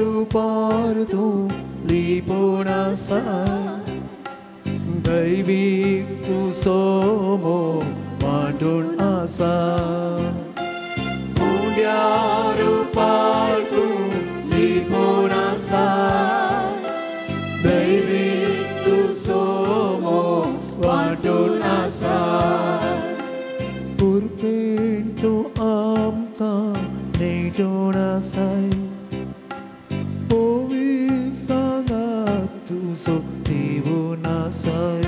रुपार तूं लिपून आसा दैवीक तुजो मोग वांटून आसा उंड्या रुपार तूं लिपून आसा दैवीक तुजो मोग वांटून आसा पुरपेण तूं आमकां नेटून आसाय पोवी सांगात तुजो दिवून आसाय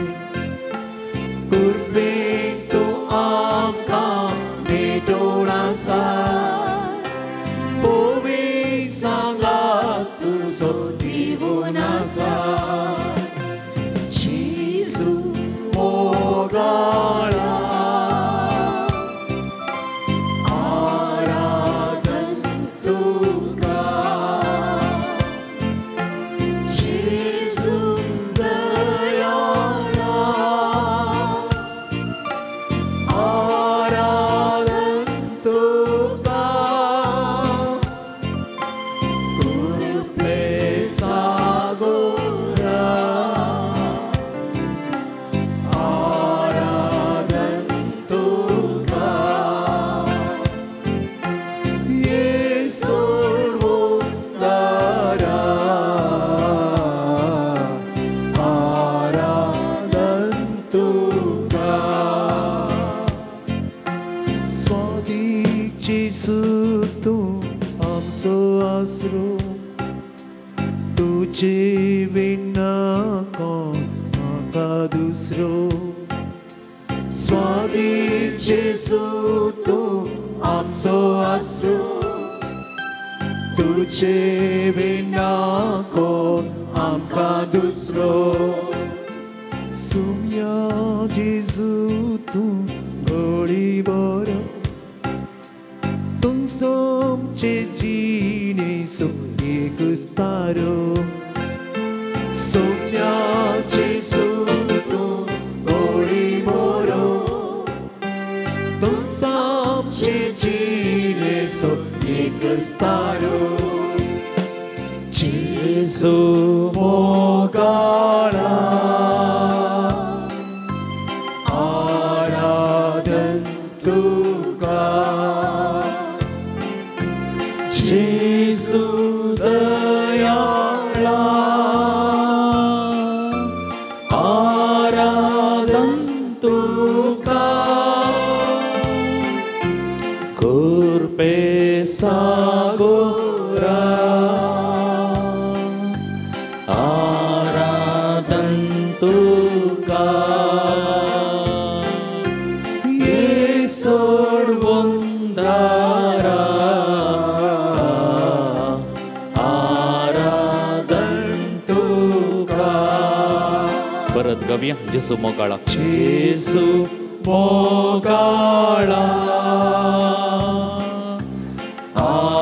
कुरपेण तूं आमकां नेटून आसाय पोवी सांगात तुजो दिवून आसाय जेजू मोगाळा आराधन तुका जेजू दयाळा आराधन तुका कुरपे सागोरा आराधन तुका येसोडवोंदारा आराधन तुका स्वादीक जेजू तूं आमचो आसरो तुजे विना कोण म्हाका दुसरो स्वादीक जेजू तूं आमचो आसरो तुजे विना कोण आमकां दुसरो सुम्या जेजू तूं गोडी बरो तुमचो आमचे जिणेचो एकूच तारो सुम्या जेजू तूं गोडी बरो तुमचो आमचे जिणेचो एकूच तारो जेजू मोगाळा आराधन तुका जेजू दयाळा आराधन तुका कुरपे सागोरा आराधन तुका येसोडवोंदारा आराधन तुका परत गावया जेजू मोगाळा जेजू मोगाळा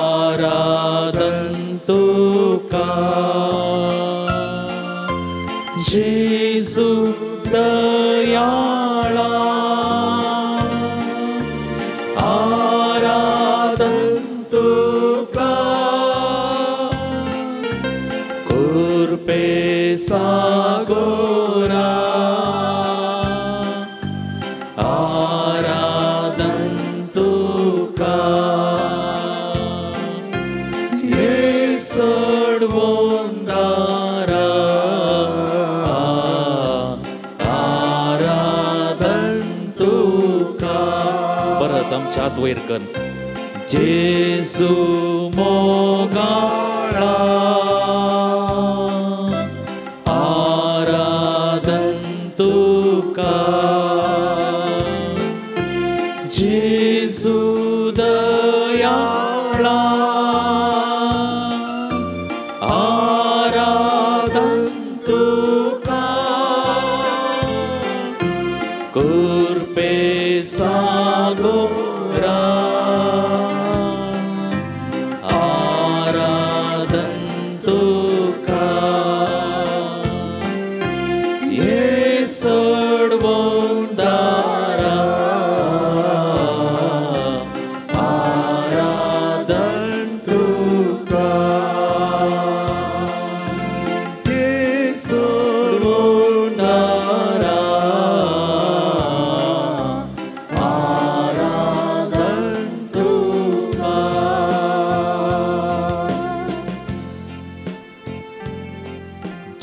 आराधन तुका जेजू दयाळा आराधन तुका कुरपे सागोरा आराधन तुका येसोडवोंदारा आराधन तुका परत आमच्या हात वयर कर जेजू मोगाळा आराधन तुका जेजू दयाळा आराधन तुका कुरपे सागोरा आराधन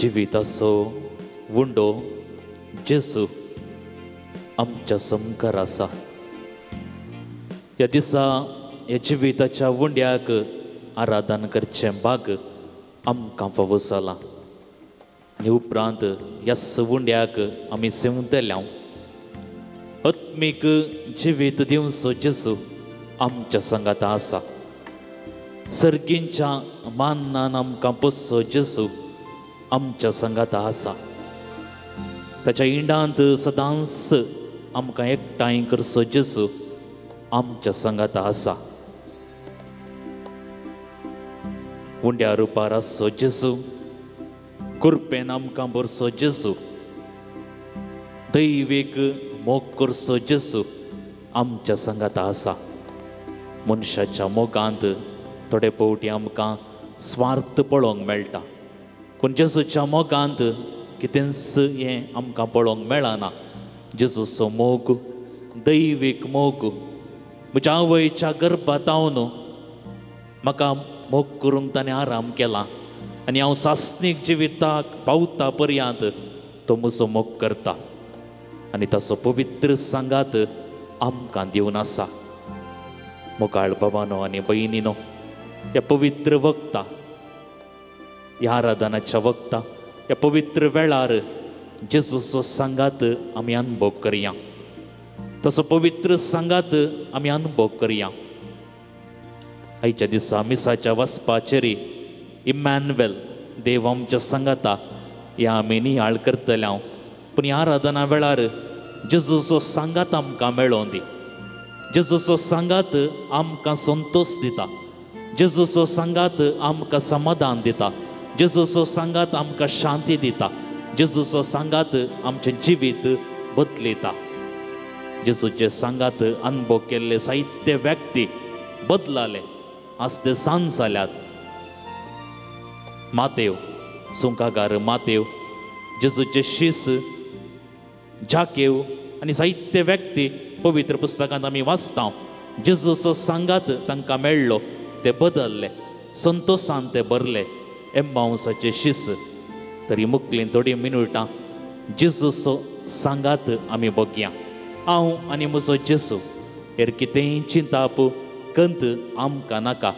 जिविताचो उंडो जेजू आमच्या सामकार आसा. ह्या दिसा ह्या जिविताच्या उंड्याक आराधन करचें भाग आमकां फावो जालां आनी उपरांत ह्या उंड्याक आमी सेवतल्या. आत्मीक जिवीत दिवचो जेजू आमच्या सांगाता आसा. सर्गींच्या मानान आमकां पोसचो जेजू आमच्या सांगाता आसा. ताच्या इंडांत सदांच आमकां एकठांय करचो जेजू आमच्या सांगाता आसा. उंड्या रुपार आसचो जेजू, कुरपेन आमकां भरचो जेजू, दैवीक मोग करचो जेजू आमच्या सांगाता आसा. मनशाच्या मोगांत थोडे फावटी आमकां स्वार्थ पळोवंक मेळटा, पूण जेजूच्या मोगांत कितेंच हें आमकां पळोवंक मेळना. जेजूचो मोग दैवीक मोग म्हज्या आवयच्या गर्भांत म्हाका मोग करूंक ताणें आराम केला आनी हांव सासणीक जिविताक पावता पर्यंत तो म्हजो मोग करता आनी ताचो पवित्र सांगात आमकां दिवन आसा. मोगाळ बाबानो आनी भयणीनो, ह्या पवित्र वक्ता, ह्या आराधनाच्या वक्ता, ह्या पवित्र वेळार जेजूचो सांगात आमी अनुभव करया, तसो पवित्र सांगात आमी अनुभव करया. आयच्या दिसा मिसाच्या वचपाचेर इमॅन्युएल देव आमच्या सांगाता ह्या आमी नियाळ करतले हांव. पूण ह्या आराधना वेळार जेजूचो सांगात आमकां मेळोवन दी. जेजूचो सांगात आमकां संतोश दिता, जेजूचो सांगात आमकां समाधान दिता, जेजूचो सांगात आमकां शांती दिता, जेजूचो सांगात आमचें जिवीत बदलिता. जेजूचे सांगात अनुभव केल्ले साहित्य व्यक्ती बदलाले, आज ते सांज जाल्यात. मातेव सुंकागार मातेव, जेजूचे शीस जाकेव आनी साहित्य व्यक्ती पवित्र पुस्तकांत आमी वाचता. जेजूचो सांगात तांकां मेळ्ळो, ते बदलले, संतोशान ते भरले. एम्मावसाचे शीस तरी मुकलीं थोडीं मिनुटां जेजूचो सांगात आमी बघया. हांव आनी म्हजो जेजू हेर कितेंय चिंताप कंत आमकां नाका.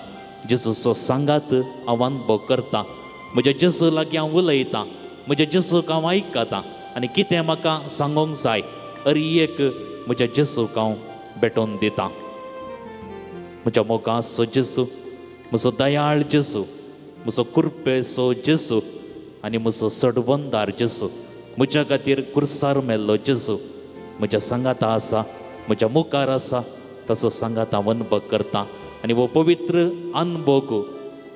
जेजूचो सांगात हांव अनुभव करता, म्हज्या जेजू लागीं हांव उलयतां, म्हज्या जेजूक हांव आयकतां आनी कितें म्हाका सांगोंक जाय अरी एक म्हज्या जेजूक हांव भेटोवन दितां. म्हज्या मोगाचो जेजू, म्हजो दयाळ जेजू, म्हजो कुरपेचो जेजू आनी म्हजो सडवंदार जेजू, म्हज्या खातीर कुर्सार मेल्लो जेजू म्हज्या सांगाता आसा, म्हज्या मुखार आसा. ताचो सांगात हांव अनुभव करता आनी हो पवित्र अनुभव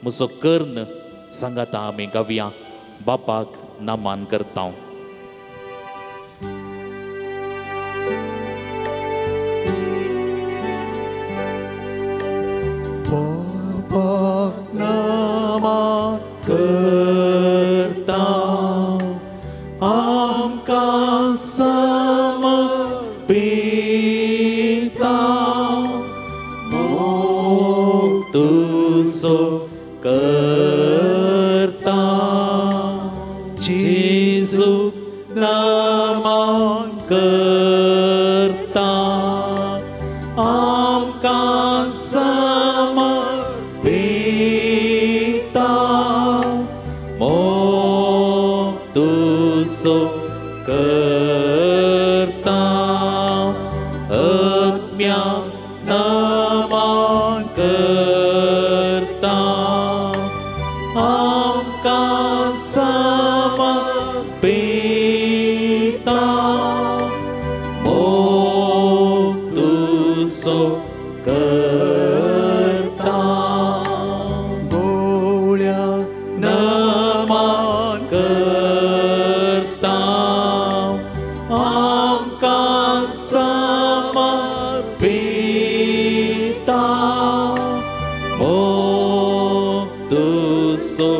म्हजो कर्ण सांगाता आमी गावया. बापाक नामान करता. बापाक नामान करता, आमकां समर्पिता, मोग तुजो करता, जेजू नामान करता, आमकां समर्पिता, मोग तुजो करता, आत्म्या नामान करता, आमकां समर्पिता, मोग तुजो करता, गोळ्या नामान करता, आमकां समर्पिता, मोग तुजो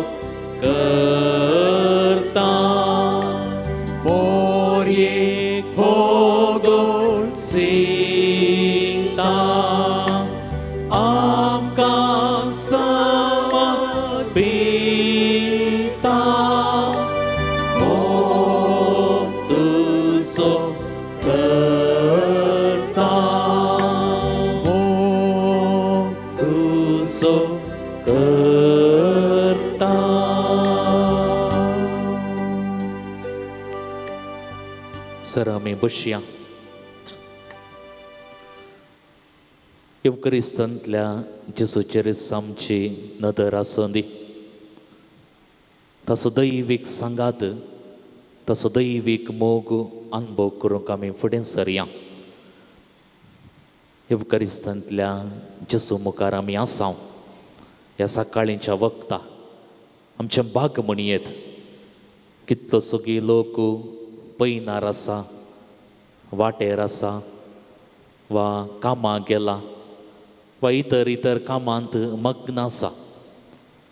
करता, मोरये भोगोळ सीता, आमकां समर्पिता, सर आमी बसया. येवक्रिस्तांतल्या जेजूचेर आमची नदर आसूं दी. ताचो दैवीक सांगात, ताचो दैवीक मोग अनुभव करूंक आमी फुडें सरया. येवक्रिस्तांतल्या जेजू मुखार आमी आसा. ह्या सकाळींच्या वखता आमचें भाग म्हणयेत. कितलो सगळी लोक पयनार आसा, वाटेर आसा वा कामाक गेला वा इतर इतर कामांत मग्न आसा.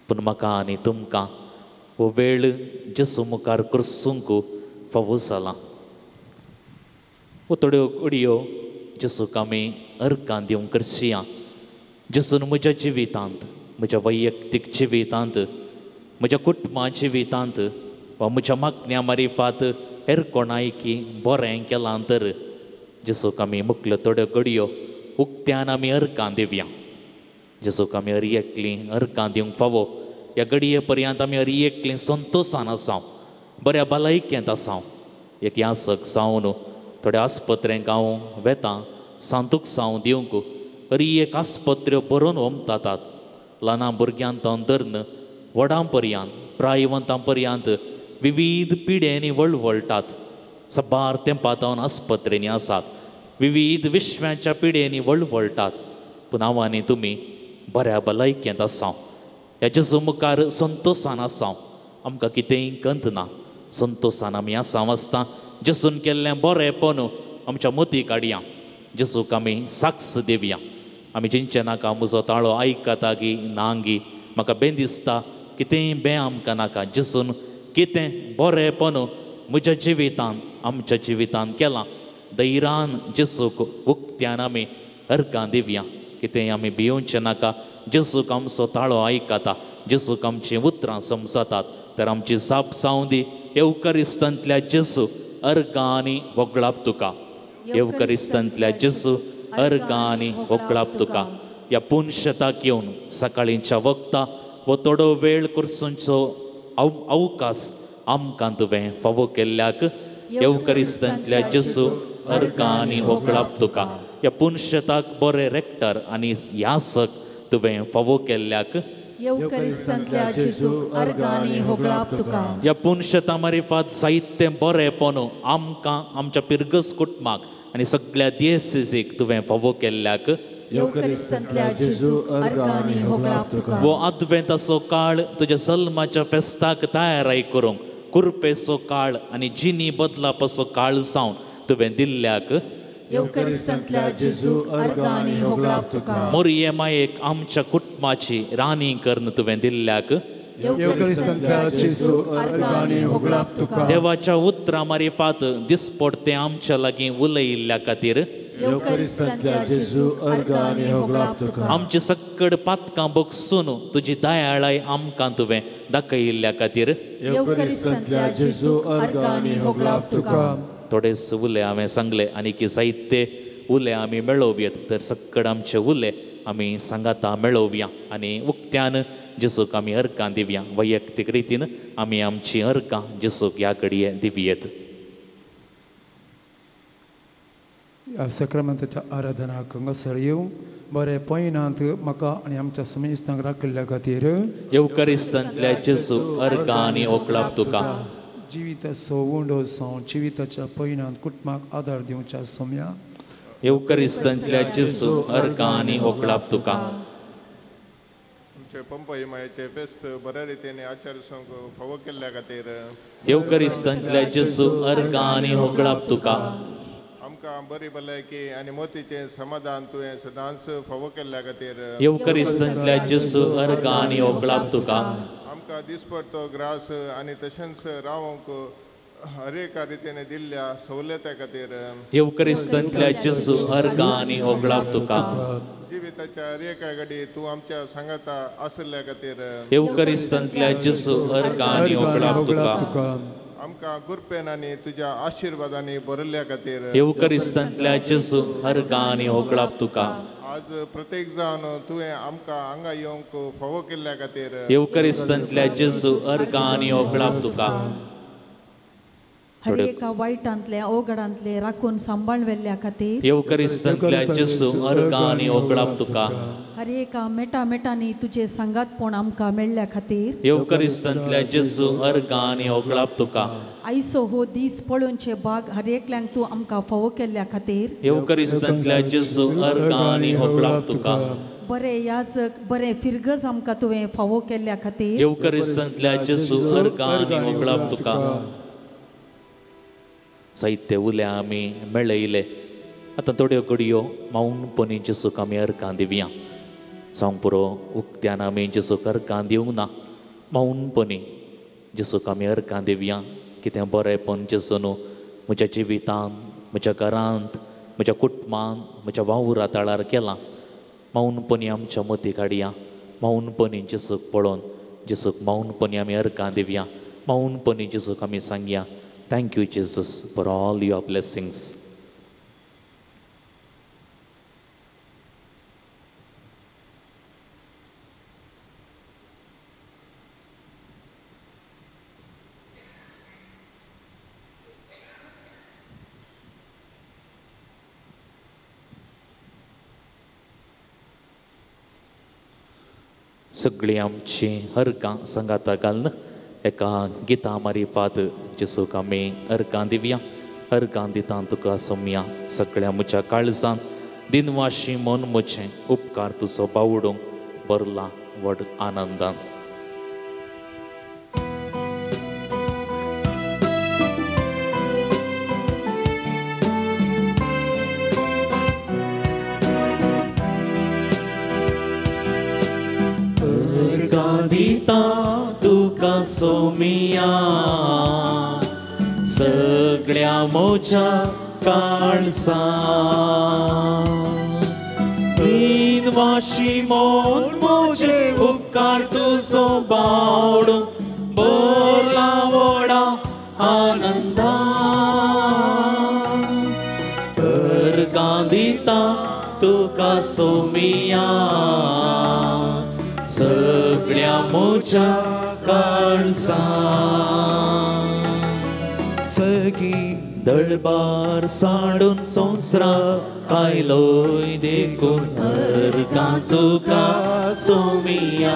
पूण म्हाका आनी तुमकां हो वेळ जेजू मुखार करसूंक फावो जाला. हो थोड्यो घडयो जेजूक आमी अर्गां दिवंक करशिया. जेजून म्हज्या जिवितांत, म्हज्या वैयक्तीक जिवितांत, म्हज्या कुटुंबा जिवितांत वा म्हज्या मागण्या मारिफात हेर कोणायकी बरें केलां तर जेजूक आमी मुखल्यो थोड्यो घडयो उक्त्यान आमी अर्गां दिवया. जेजूक आमी हर एकलीं अर्गां दिवंक फावो. ह्या घडये पर्यंत आमी हर एकलीं संतोशान आसा, बऱ्या भलायकेंत आसा. एक यासक जावन थोड्या आस्पत्रेंक हांव वेतां सांतूक साव दिवंक. हर एक आस्पत्र्यो भरून ओमतात. ल्हान भुरग्यांत धरून व्हडां पर्यंत, प्रायवंतां पर्यंत विविध पिड्यांनी वळवळटात. सबार तेंपातावन आस्पत्रेंनी आसात, विविध विश्वाच्या पिड्यांनी वळवळटात. पूण हांव आनी तुमी बऱ्या भलायकेंत आसा. ह्या जेजू मुखार संतोशान आसा. आमकां कितेंय गंत ना. संतोशान आमी आसा आसता जेजून केल्लें बरेंपण आमच्या मती काडया. जेजूक आमी साक्ष दिवया. आमी चिंतचें नाका म्हजो ताळो आयकता गी ना गी, म्हाका बें दिसता, कितेंय बें आमकां नाका. जेजून कितें बरेंपण म्हज्या जिवितान, आमच्या जिवितान केलां, धैर्यान जेजूक उक्त्यान आमी अर्गां दिवया. कितेंय आमी भियोवचें नाका. जेजूक आमचो ताळो आयकता, जेजूक आमचीं उतरां समजतात. तर आमची जाप जावं दी, येवक्रिस्तांतल्या जेजू अर्गां आनी वगळाप तुका. येवक्रिस्तांतल्या जेजू अर्गां आनी वगळाप तुका. ह्या पुनशताक येवन सकाळींच्या वखता हो थोडो वेळ करसूंचो अवकाश आमकां तुवें फावो केल्ल्याक येवक्रिस्तांतल्या जेजू अर्गां आनी वगळाप तुका. ह्या पुनशताक बरे रेक्टर आनी यासक तुवें फावो केल्ल्याक येवक्रिस्तांतल्या जेजूक अर्गां आनी होगळाप तुका. ह्या पुनशता मारिफात साहित्य बरेंपण आमकां, आमच्या पिरगस कुटुंबाक आनी सगळ्या दियेसीक तुवें फावो केल्ल्याक येवक्रिस्तांतल्या जेजूक अर्गां आनी होगळाप तुका. वो आदवेंताचो काळ तुज्या जल्माच्या फेस्ताक तयाराय करूंक कुरपेचो काळ आनी जिनी बदलापाचो काळ जावन तुवें दिल्ल्याक येवक्रिस्तांतल्या जेजूक अर्गां आनी होगळाप तुका. मोरये मायेक आमच्या कुटुंबाची राणी करून तुवें दिल्ल्याक येवक्रिस्तांतल्या जेजूक अर्गां आनी होगळाप तुका. देवाच्या उतरां मारिफात दिसपडतें आमच्या लागीं उलयिल्ल्या खातीर येवक्रिस्तांतल्या जेजूक अर्गां आनी होगळाप तुका. आमची सक्कड पातकां बगसून तुजी दयाळाय आमकां तुवें दाखयिल्ल्या खातीर येवक्रिस्तांतल्या जेजूक अर्गां आनी होगळाप तुका. थोडेच उले हांवें सांगले आनी की जायते उले आमी मेळोवयेत. तर सक्कड आमचे उले आमी सांगाता मेळोवया आनी उक्त्यान जेजूक आमी अर्गां दिवया. वैयक्तीक रितीन आमी आमची अर्गां जेजूक ह्या घडये दिवयेत. ह्या सक्रमंताच्या आराधनाक हांगासर येवं बरें पयनांत म्हाका आनी आमच्या समेस्तांक राखिल्ल्या खातीर येवक्रिस्तांतल्या जेजू अर्गां आनी ओकळाप तुका. जिविताचो उंडो जावं जिविताच्या पयनांत कुटुंबाक आदार दिवच्या सोम्या येवक्रिस्तांतल्या जेजू अर्गां आनी ओकळाप तुका. आमचे पंपई मायेचे फेस्त बऱ्या रितीन आचरसूंक फावो केल्ल्या खातीर येवक्रिस्तांतल्या जेजू अर्गां आनी ओकळाप तुका. आमकां बरी भलायकी आनी मोतीचें समाधान तुवें सदांच फावो केल्ल्या खातीर येवक्रिस्तांतल्या जेजू अर्गां आनी ओकळाप तुका. आमकां दिसपडतो ग्रास आनी तशेंच रावंक हर एका रितीन दिल्ल्या सवलत्या खातीर येवक्रिस्तांतल्या जेजू अर्गां आनी ओकळाप तुका. जिविताच्या हर एका घडी तूं आमच्या सांगाता आशिल्ल्या खातीर येवक्रिस्तांतल्या जेजू अर्गां आनी ओकळाप तुका. आमकां कृपेन आनी तुज्या आशिर्वादांनी भरिल्ल्या खातीर येवक्रिस्तांतल्या जेजू अर्गां आनी ओकळाप तुका. आज प्रत्येक जावन तुवें आमकां हांगा येवंक फावो केल्ल्या खातीर येवक्रिस्तांतल्या जेजू अर्गां आनी ओकळाप तुका. हर एका वायटांतले अवघडांतले राखून सांबाळ वेल्ल्या खातीर येवकरिस्तांतल्या जेजू अर्गां आनी होगडाप तुका हर एका मेटा मेटांनी तुजे सांगातपण आमकां मेळ्ळ्या खातीर येवकरिस्तांतल्या जेजू अर्गां आनी होगडाप तुका आयचो हो दीस पळोवचे भाग हर एकल्यांक तूं आमकां फावो केल्ल्या खातीर येवकरिस्तांतल्या जेजू अर्गां आनी होगडाप तुका बरे याजक बरे फिरगज आमकां तुवें फावो केल्ल्या खातीर येवकरिस्तांतल्या जेजू अर्गां आनी होगडाप तुका साहित्य उल्या आमी मेळयले आतां थोड्यो घडयो मौनपणी जेजूक आमी अर्गां दिवया सांग पुरो उक्त्यान आमी जेजूक अर्गां दिवंक ना मौनपणी जेजूक आमी अर्गां दिवया कितें बरेंपण जेजू न्हू म्हज्या जिवितांत म्हज्या घरांत म्हज्या कुटुंबांत म्हज्या वावुरा ताळार केलां मौनपणी आमच्या मती काडया मौनपणी जेजूक पळोवन जेजूक मौनपणी आमी अर्गां दिवया मौनपणी जेजूक आमी सांगया Thank you, Jesus, for all your blessings. सगळी आमची अर्गां सांगाता घालून एका गिता मारिफात जेजूक आमी अर्गां दिवया अर्गां दिता तुका सोमया सगळ्या म्हज्या काळजान दिनवाशी मन म्हजें उपकार तुजो बावडूंक भरला व्हड आनंदान. अर्गां दिता तुका सोमिया सगळ्या म्हज्या काळजान दिनवाशी मन म्हजे उपकार तुजो बावडूंक भरला व्हडा आनंदान अर्गां दिता तुका सोमिया सगळ्या म्हज्या काळजान सगळी दळबार साडून संवसारा आयलोय देखून अर्गां तुका सोमिया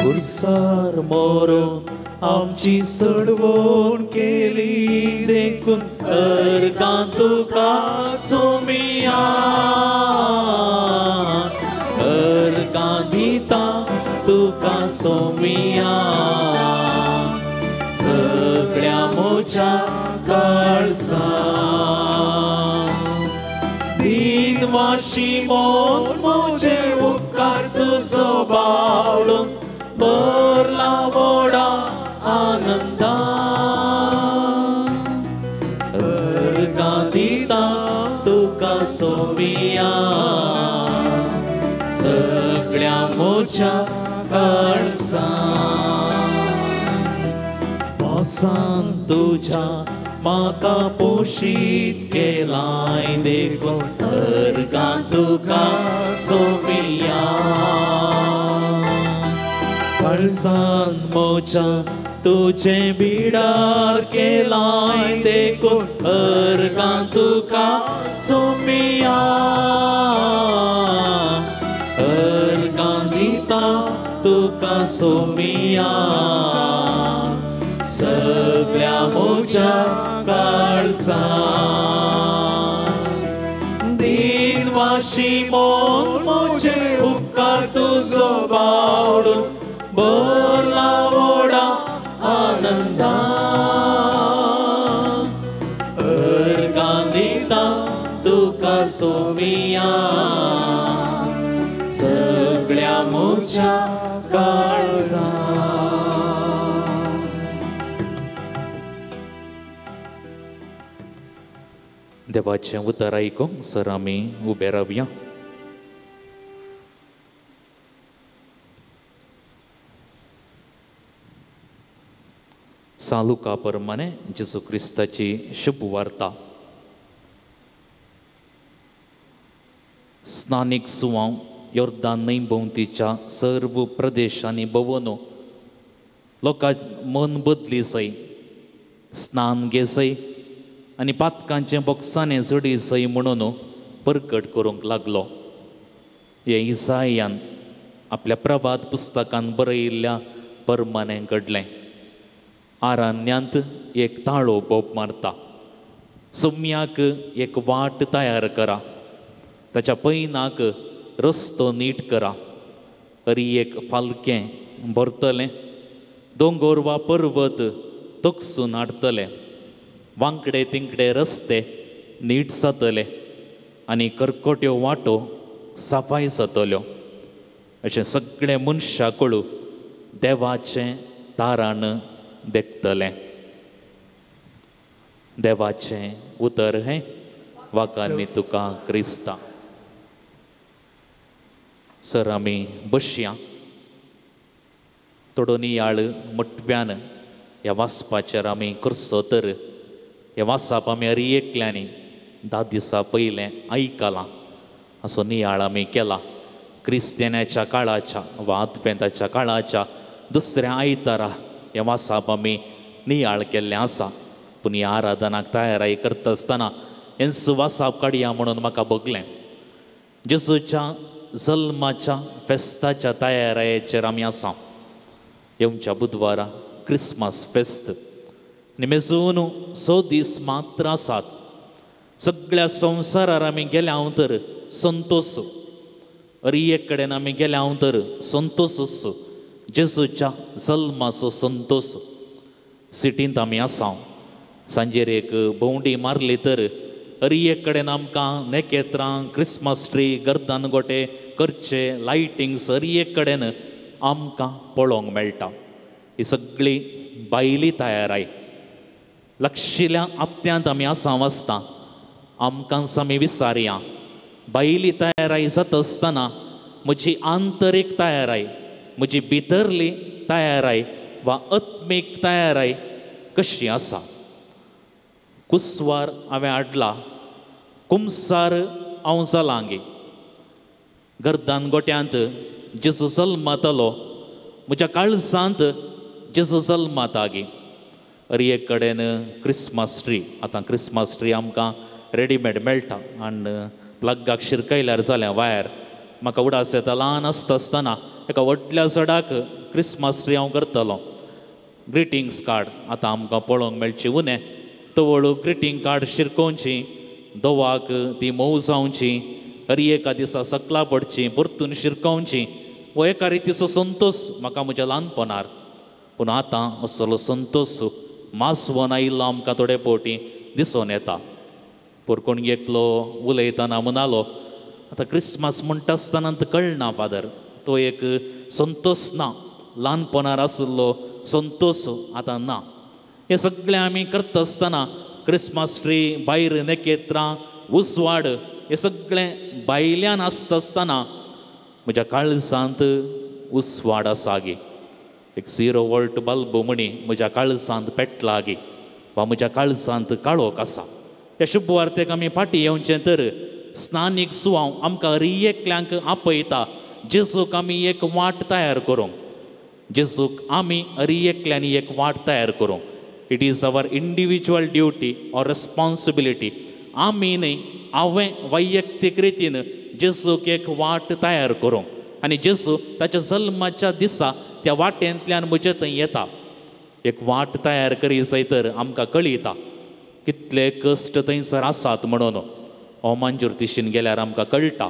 पुरसार मरोन आमची सडवण केली देखून अर्गां तुका सोमिया अर्गां दिता तुका सोमिया सगळ्या म्हज्या काळजान दिनवाशी मन म्हजे उपकार तुजो बावडूंक भरला व्हडा आनंदान अर्गां दिता तुका सोमिया सगळ्या म्हज्या काळजान पासान तुज्या म्हाका पोशीत केलाय देखून अर्गां तुका सोमिया काळजान म्हज्या तुजें बिडार केलाय देखून अर्गां तुका सोमिया अर्गां दिता तुका सोमिया सगळ्या म्हज्या काळजान दिनवाशी मन म्हजे उपकार तुजो बावडूंक भरला व्हडा आनंदान अर्गां दिता तुका सोमिया सगळ्या म्हज्या काळजान. देवाचें उतर आयकूंक सर आमी उबे रावया. सालुका प्रमाणे जेजू क्रिस्ताची शुभ वार्ता. स्नानीक सुवांव योर्दान न्हंय भोंवतीच्या सर्व प्रदेशांनी भोंवून लोकां मन बदली सय, स्नान घेसय आनी पातकांचें बोक्सांनी जडी सय म्हणून परगट करूंक लागलो. हें इसायान आपल्या प्रभात पुस्तकान बरयिल्ल्या परमानें घडलें. आरण्यांत एक ताळो बोब मारता, सुम्याक एक वाट तयार करा, ताच्या पैनाक रस्तो नीट करा. अरी एक फालकें भरतलें, दोंगोर वा पर्वत तकसून हाडटले, वांकडे तिंकडे रस्ते नीट जातले आनी करकोट्यो वाटो सफाय जातल्यो. अशें सगळें मनशा कळू देवाचें तारान देखतलें. देवाचें उतर हें वाकांनी तुका क्रिस्ता. सर आमी बसया थोडो नियाळ मटव्यान ह्या वाचपाचेर आमी करचो. तर हें वाचप आमी हर एकल्यांनी 10 दिसां पयलें आयकलां, असो नियाळ आमी केला. क्रिस्तियानाच्या काळाच्या वा आदवेंताच्या काळाच्या दुसऱ्या आयतारा हें वाचप आमी नियाळ केल्लें आसा. पूण ह्या आराधनाक तयाराय करता आसतना हेंच वाचप काडया म्हणून म्हाका भोगलें. जेजूच्या जल्माच्या फेस्ताच्या तयारायेचेर आमी आसा. येवच्या बुधवारा क्रिसमस फेस्त आनी मेजून 6 दीस मात्र आसात. सगळ्या संवसारार आमी गेल्या हांव तर संतोष, अरी एक कडेन आमी गेल्या हांव तर संतोषूच, जेजूच्या जल्माचो संतोष. सिटींत आमी आसा, सांजेर एक भोंवडी मारली तर अरी एक कडेन आमकां नेकेत्रां, क्रिसमस ट्री, गर्दान गोटे करचे, लायटिंग्स अरी एक कडेन आमकां पळोवंक मेळटा. ही सगळी बायली तयाराय लागशिल्ल्या आपत्यांत आमी आसा वाचता, आमकांच आमी विसारया. बायली तयाराय जाता आसतना म्हजी आंतरीक तयाराय, म्हजी भितरली तयाराय वा आत्मीक तयाराय कशी आसा. कुसवार हांवें हाडला, कुमसार हांव जालां गे. गर्दान गोट्यांत जेजू जल्मातलो, म्हज्या काळजांत जेजू जल्माता गे. अरी एक कडेन क्रिसमस ट्री, आतां क्रिसमस ट्री आमकां रेडीमेड मेळटा आनी प्लगाक शिरकयल्यार जालें वायर. म्हाका उडास येता ल्हान आसता आसतना एका व्हडल्या झाडाक क्रिसमस ट्री हांव करतलो. ग्रिटिंग्स कार्ड आतां आमकां पळोवंक मेळची उणें, तवळ ग्रिटींग कार्ड शिरकोवची, दोवाक ती मोव जावची, अरी एका दिसा सकला पडची, परतून शिरकोवची. हो एका रितीचो संतोश म्हाका म्हज्या ल्हानपणार. पूण आतां असलो संतोश मासवन आयिल्लो आमकां थोडे फावटी दिसून येता. पूण कोण एकलो उलयतना म्हणालो, आतां क्रिसमस म्हणटा आसतना कळना फादर, तो एक संतोश ना, ल्हानपणार आशिल्लो संतोश आतां ना. हें सगळें आमी करता आसतना क्रिसमस ट्री, भायर नेकेत्रां, उजवाड, हें सगळें भायल्यान आसता आसतना म्हज्या काळजांत उजवाड आसा गे. एक 0 वोल्ट बल्ब म्हणी म्हज्या काळजांत पेटला गे वा म्हज्या काळजांत काळोख आसा. ह्या शुभवार्तेक आमी फाटीं येवचें तर स्नानीक सुवांव आमकां हर एकल्यांक आपयता जेजूक आमी एक वाट तयार करूंक, जेजूक आमी हर एकल्यांनी एक वाट तयार करूंक. It is our individual duty or responsibility. आमी न्हय, हांवें वैयक्तीक रितीन जेजूक एक वाट तयार करूंक आनी जेजू ताच्या जल्माच्या दिसा त्या वाटेंतल्यान म्हजे थंय येता. एक वाट तयार करी जाय तर आमकां कळयता कितले कश्ट थंयसर आसात म्हणून. ओमांजुर्तीशीन गेल्यार आमकां कळटा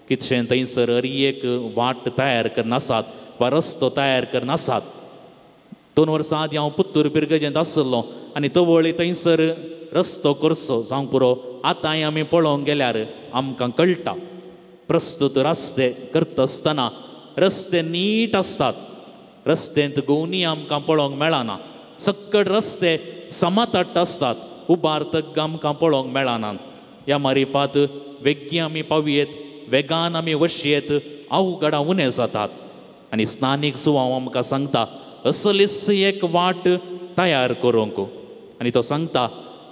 कितशें थंयसर हर एक वाट तयार करनासात वा रस्तो तयार करनासात. 2 वर्सां आदीं हांव पुत्तूर पिरगजेंत आशिल्लो आनी तवळी थंयसर रस्तो करचो जावंक पुरो. आतांय आमी पळोवंक गेल्यार आमकां कळटा प्रस्तुत रस्ते करता आसतना रस्ते नीट आसतात, रस्त्यांत गोवनी आमकां पळोवंक मेळना, सक्कड रस्ते समाताट आसतात, उबार तग्ग आमकां पळोवंक मेळना. ह्या मारिफात वेगीं आमी पावयेत, वेगान आमी वशयेत, अवघडां उणें जातात. आनी स्नानीक सुवांव आमकां सांगता असलीच एक वाट तयार करूंक. आनी तो सांगता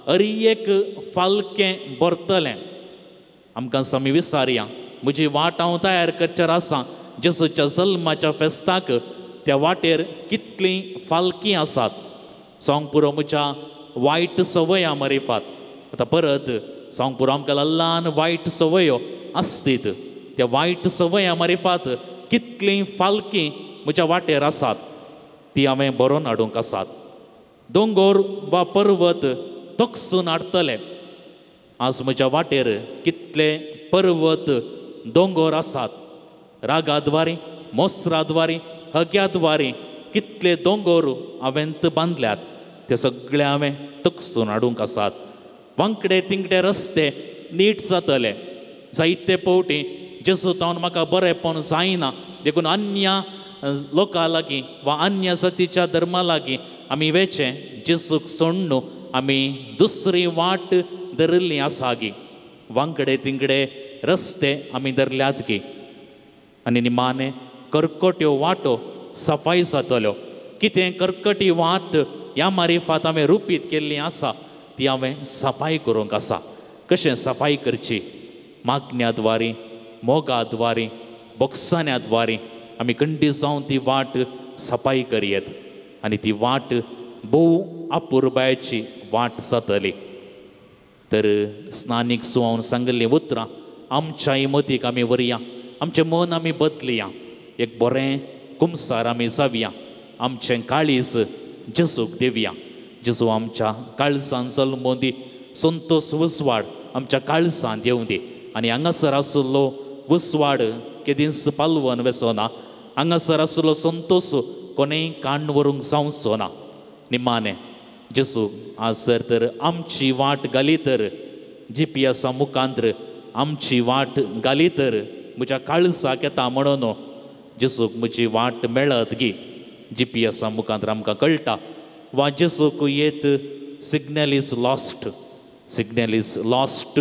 अरी एक फालकें भरतलें. आमकां आमी विसारया म्हजी वाट हांव तयार करचेर आसा जेजूच्या जल्माच्या फेस्ताक त्या वाटेर कितलीं फालकीं आसात. सांग पुरो म्हज्या वायट संवयां मरिफात. आतां परत सांग पुरो आमकां ल्हान वायट संवयो आसतीत, त्या वायट संवयां मरिफात कितलीं फालकीं म्हज्या वाटेर आसात ती हांवें बरोवन हाडूंक आसात. दोंगोर वा पर्वत तकसून हाडटले. आज म्हज्या वाटेर कितले पर्वत दोंगोर आसात. रागाद्वारी, मोसराद्वारी, हग्याद्वारी कितले दोंगोर हांवें बांदल्यात ते सगळे हांवें तकसून हाडूंक आसात. वांकडे तिंगडे रस्ते नीट जातले. जायते पावटी जेजू तावन म्हाका बरेंपण जायना देखून अन्य लोकां लागीं वा अन्य जातीच्या धर्मा लागीं आमी वेचें जेजूक सोडून आमी दुसरी वाट धरिल्ली आसा गी. वांकडे तिंगडे रस्ते आमी धरल्यात गी. आनी निमाणे करकट्यो वाटो सफाई जातल्यो. कितें करकटी वाट ह्या मारिफात हांवें रुपीत केल्ली आसा ती हांवें सफाई करूंक आसा. कशें सफाई करची? मागण्या द्वारी, मोगा द्वारी, बोक्साण्या द्वारी आमी कंडी जावन ती वाट सफाई करयेत आनी ती वाट भोव अपुरबायेची वाट जातली. तर स्नानीक सुवावन सांगिल्लीं उतरां आमच्या मतीक आमी व्हरया, आमचें मन आमी बदलया, एक बरें कुमसार आमी जावया, आमचें काळीज जेजूक दिवया. जेजू आमच्या काळजान जल्मों दी, संतोस उजवाड आमच्या काळजान येवं दी. आनी हांगासर आशिल्लो उजवाड केदींच पालवन वेचो ना, हांगासर आशिल्लो संतोस कोणेय काण व्हरूंक जावचो ना. निमाणें जेजू आज जर तर आमची वाट घाली तर, जीपीएसा मुखांत्र आमची वाट घाली तर म्हज्या काळजाक येता म्हणून जेजूक म्हजी वाट मेळत गी. जीपीएसा मुखांत्र आमकां कळटा वा जेजूक येत signal is lost, signal is lost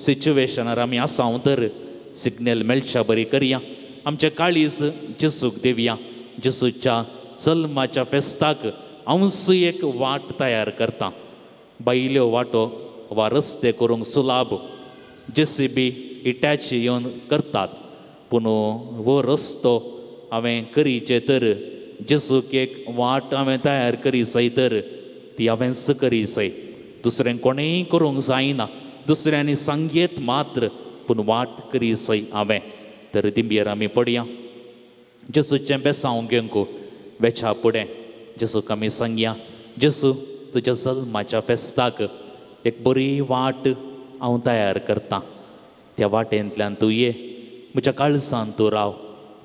सिच्युएशनार आमी आसा तर सिग्नल मेळच्या बरी करया. आमचें काळीज जेजूक दिवया. जेजूच्या जल्माच्या फेस्ताक हांवूच एक वाट तयार करता. बायल्यो वाटो वा रस्ते करूंक सुलाभ जेसीबी इटॅची येवन करतात, पूण हो रस्तो हांवें करीचे तर जेजूक एक वाट हांवें तयार करी जाय तर ती हांवेंच करी जाय. दुसऱ्यांक कोणेंय करूंक जायना, दुसऱ्यांनी सांगयेत मात्र, पूण वाट करी जाय हांवें. तर दिंबयेर आमी पडया, जेजूचें बेसांव घेवंक वेच्या फुडें जेजूक आमी सांगया, जेजू तुज्या जल्माच्या फेस्ताक एक बरी वाट हांव तयार करतां, त्या वाटेंतल्यान तूं ये, म्हज्या काळजान तूं राव,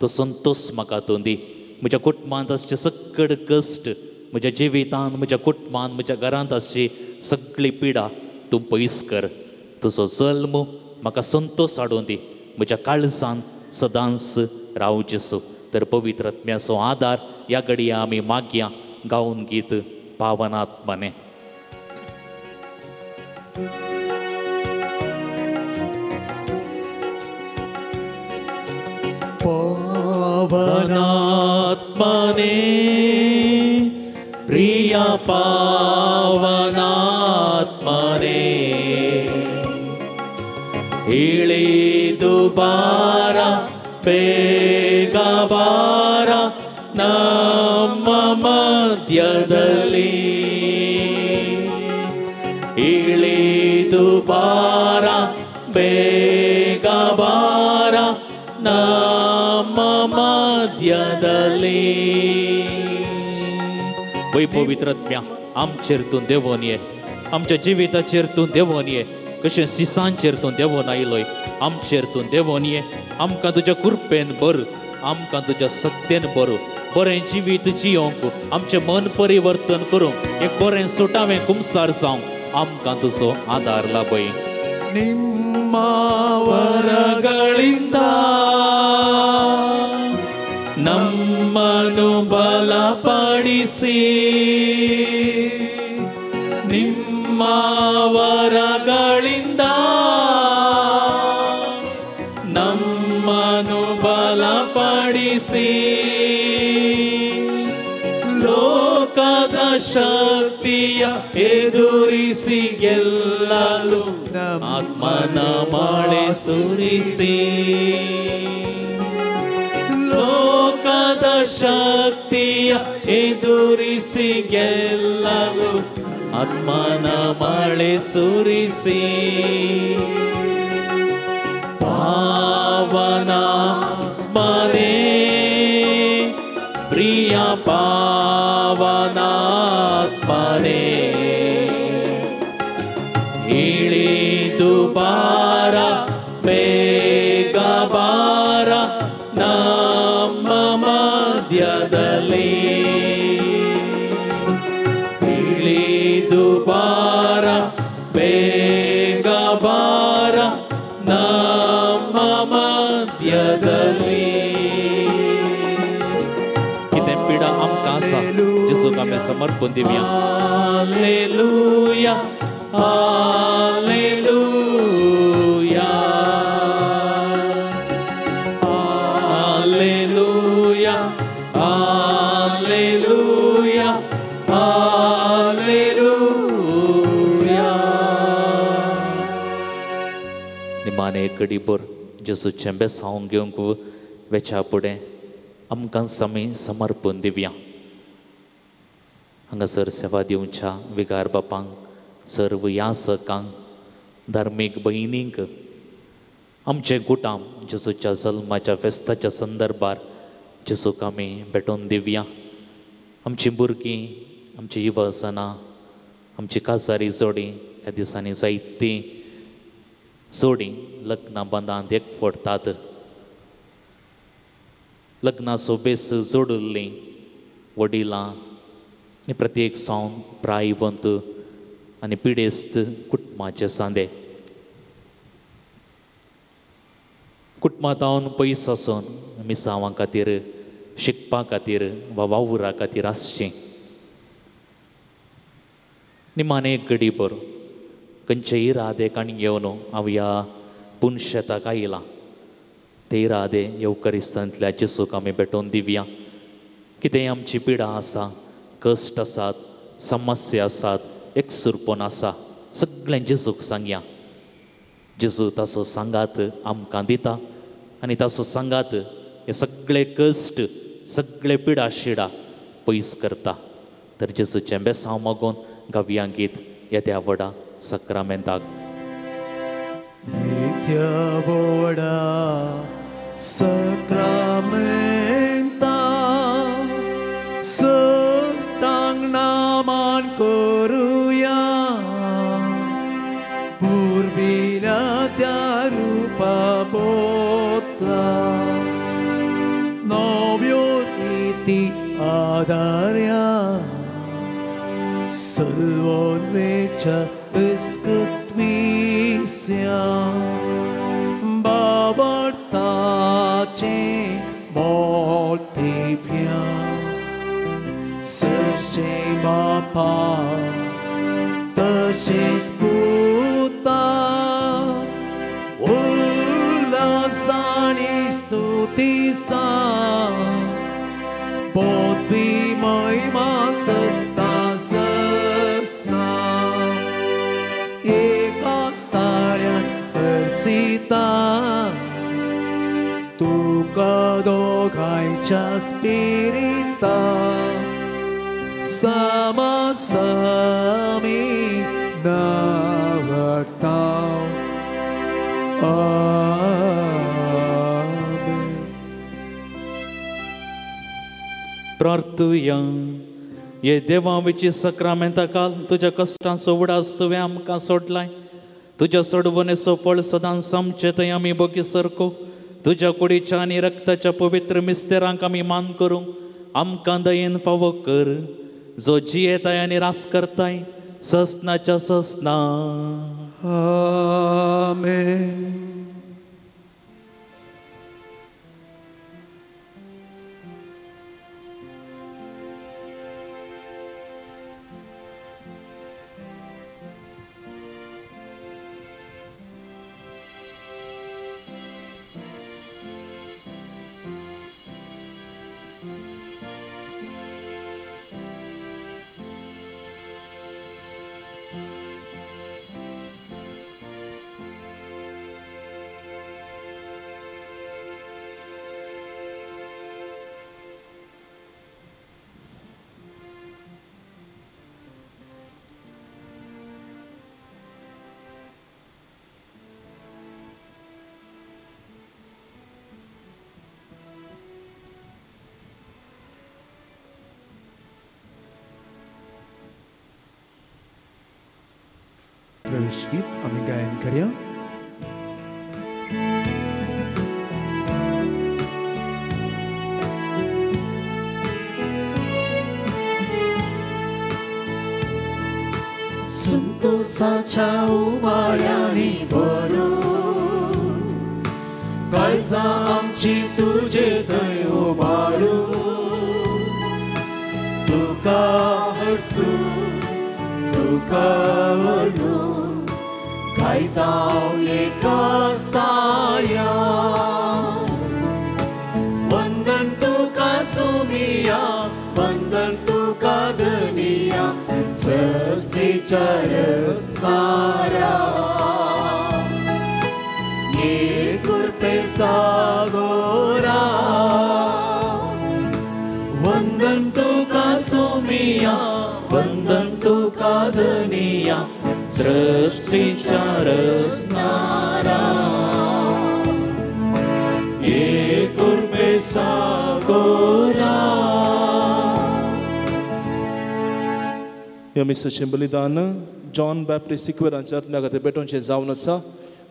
तो संतोस म्हाका तूं दी. म्हज्या कुटुंबांत आसचे सकड कश्ट, म्हज्या जिवितांत, म्हज्या कुटुंबांत, म्हज्या घरांत आसची सगळी पिडा तूं पयस कर. तुजो जल्म म्हाका संतोस हाडून दी, म्हज्या काळजान सदांच राव जेजू. तर पवित्र आत्म्याचो आदार ह्या घडया आमी मागया गावन गीत पावनात्मने. पावनात्मने प्रिया पावनात्मने इळिदु बार ಬೇಗ ಬಾರ ನಮ್ಮ ಮಧ್ಯದಲ್ಲಿ, ಇಳಿದು ಬಾರ ಬೇಗ ಬಾರ ನಮ್ಮ ಮಧ್ಯದಲ್ಲಿ. वै पवित्र आत्म्या आमचेर तूं देंवोन ये, आमच्या जिविताचेर तूं देंवोन ये, कशें सिसांचेर तूं देंवोन आयलोय आमचेर तूं देंवोन ये. आमकां तुज्या कृपेन भर, आमकां तुज्या सत्तेन भर, बरें जिवीत जियोंक, आमचें मन परिवर्तन करूंक, एक बरें सुटावें कुमसार जावंक आमकां तुजो आदार लाभय. ನಿಮ್ಮ ವರಗಳಿಂದ ನಮ್ಮನ್ನು ಬಲಪಡಿಸಿ, ನಿಮ್ಮ ವರಗಳಿಂದ ನಮ್ಮನ್ನು ಬಲಪಡಿಸಿ, ಲೋಕದ ಶಕ್ತಿಯ ಎದುರಿಸಿ ಗೆಲ್ಲಲು ಆತ್ಮನ ಮಳೆ ಸುರಿಸಿ, ಲೋಕದ ಶಕ್ತಿಯ ಶಕ್ತಿಯ ಎದುರಿಸಿ ಗೆಲ್ಲಲು ಆತ್ಮನ ಮಳೆ ಸುರಿಸಿ. ಪಾವನಾತ್ಮನೇ ಪ್ರಿಯ ಪಾವನಾತ್ಮನೇ, ಇಳಿದು ಬಾರ ಬೇಗ ಬಾರ ನಮ್ಮ ಮಧ್ಯದಲ್ಲಿ, ಇಳಿದು ಬಾರ ಬೇಗ ಬಾರ ನಮ್ಮ ಮಧ್ಯದಲ್ಲಿ. कितें पिडा आमकां आसा जेजूक आमी समर्पण दिवया. Hallelujah hallelujah hallelujah hallelujah hallelujah. निमाणे कडीभर जेजूचें बेसांव घेवंक वेच्या फुडें आमकां आमी समर्पण दिवया. हांगासर सेवा दिवच्या विगार बापांक, सर्व यासकांक, धार्मीक भयणींक, आमचे गुटाम जेजूच्या जल्माच्या फेस्ताच्या संदर्भार जेजूक आमी भेटोवन दिवया. आमचीं भुरगीं, आमची युवजनां, आमची काजारी जोडी ह्या दिसांनी जायतीं जोडी लग्नां बंदांत एकवटतात. लग्नाचो बेस जोडिल्लीं वडिलां आनी प्रत्येक सावन प्रायवंत आनी पिडेस्त कुटुंबाचे सांदे. कुटुंबां तावन पयस आसून मिसांवां खातीर, शिकपा खातीर वा वावुरा खातीर आसचीं. निमाणे एक घडीभर खंयचे इरादे काणी घेवन हांव ह्या पुनशेताक आयलां ते इरादे येवकरिस्तांतल्या जेजूक आमी भेटोवन दिवया. कितेंय आमची पिडा आसा, कश्ट आसात, समस्या आसात, एकसुरपण आसा, सगळें जेजूक सांगया. जेजू ताचो सांगात आमकां दिता आनी ताचो सांगात हे सगळे कश्ट, सगळे पिडा शिडा पयस करता. तर जेजूचें बेसांव मागून गावया गीत येद्या व्हडा सक्रामेंताक. येद्या व्हडा सक्रामेंता सस्तांग नामान करुया, पुर्विल्या त्या रुपा बोतला नव्यो रिती आदार्या, सल्वोन्वेच्या इस्कत्वीस्या बाबडताचे मोर्तिप्या, सशे बापा तशेंच पुता उल्हासानी स्तुती सा, बोधवी महिमा सस्ता सस्ना, एका स्थाळ्यान हर्सिता तुका दोगांयच्या स्पिरिता, सामासामी नावडता. आमेन. प्रार्थुया. हे देवा विची सक्रामेंता काल तुज्या कश्टांचो उडास तुवें आमकां सोडलाय. तुज्या सोडवणेचो फळ सदांच आमचे थंय आमी बोगी सरको. तुज्या कुडीच्या आनी रक्ताच्या पवित्र मिस्तेरांक आमी मान करूंक आमकां दयेन फावो कर, जो जियेताय आनी रास करताय ससनाच्या ससना. आमेन. प्रवेश गीत आमी गायन करया. संतोषाच्या उमाळ्यांनी भरून काळजां आमची तुजे थंय उबारून तुका हरसूं तुका व्हरून गायता एकाच ताळ्यान. वंदन तुका सोमिया, वंदन तुका धनिया, सृष्टीच्या रचणाऱ्या. ये कृपे सागोरा, वंदन तुका सोमिया, वंदन तुका धनिया, सृष्टीच्या रचणाऱ्या. ये कृपे सागोरा. ह्या मिसाचें बलिदान जॉन बॅप्टिस्ट सिक्वेरांच्या आत्म्या खातीर पेटोवचें जावन आसा.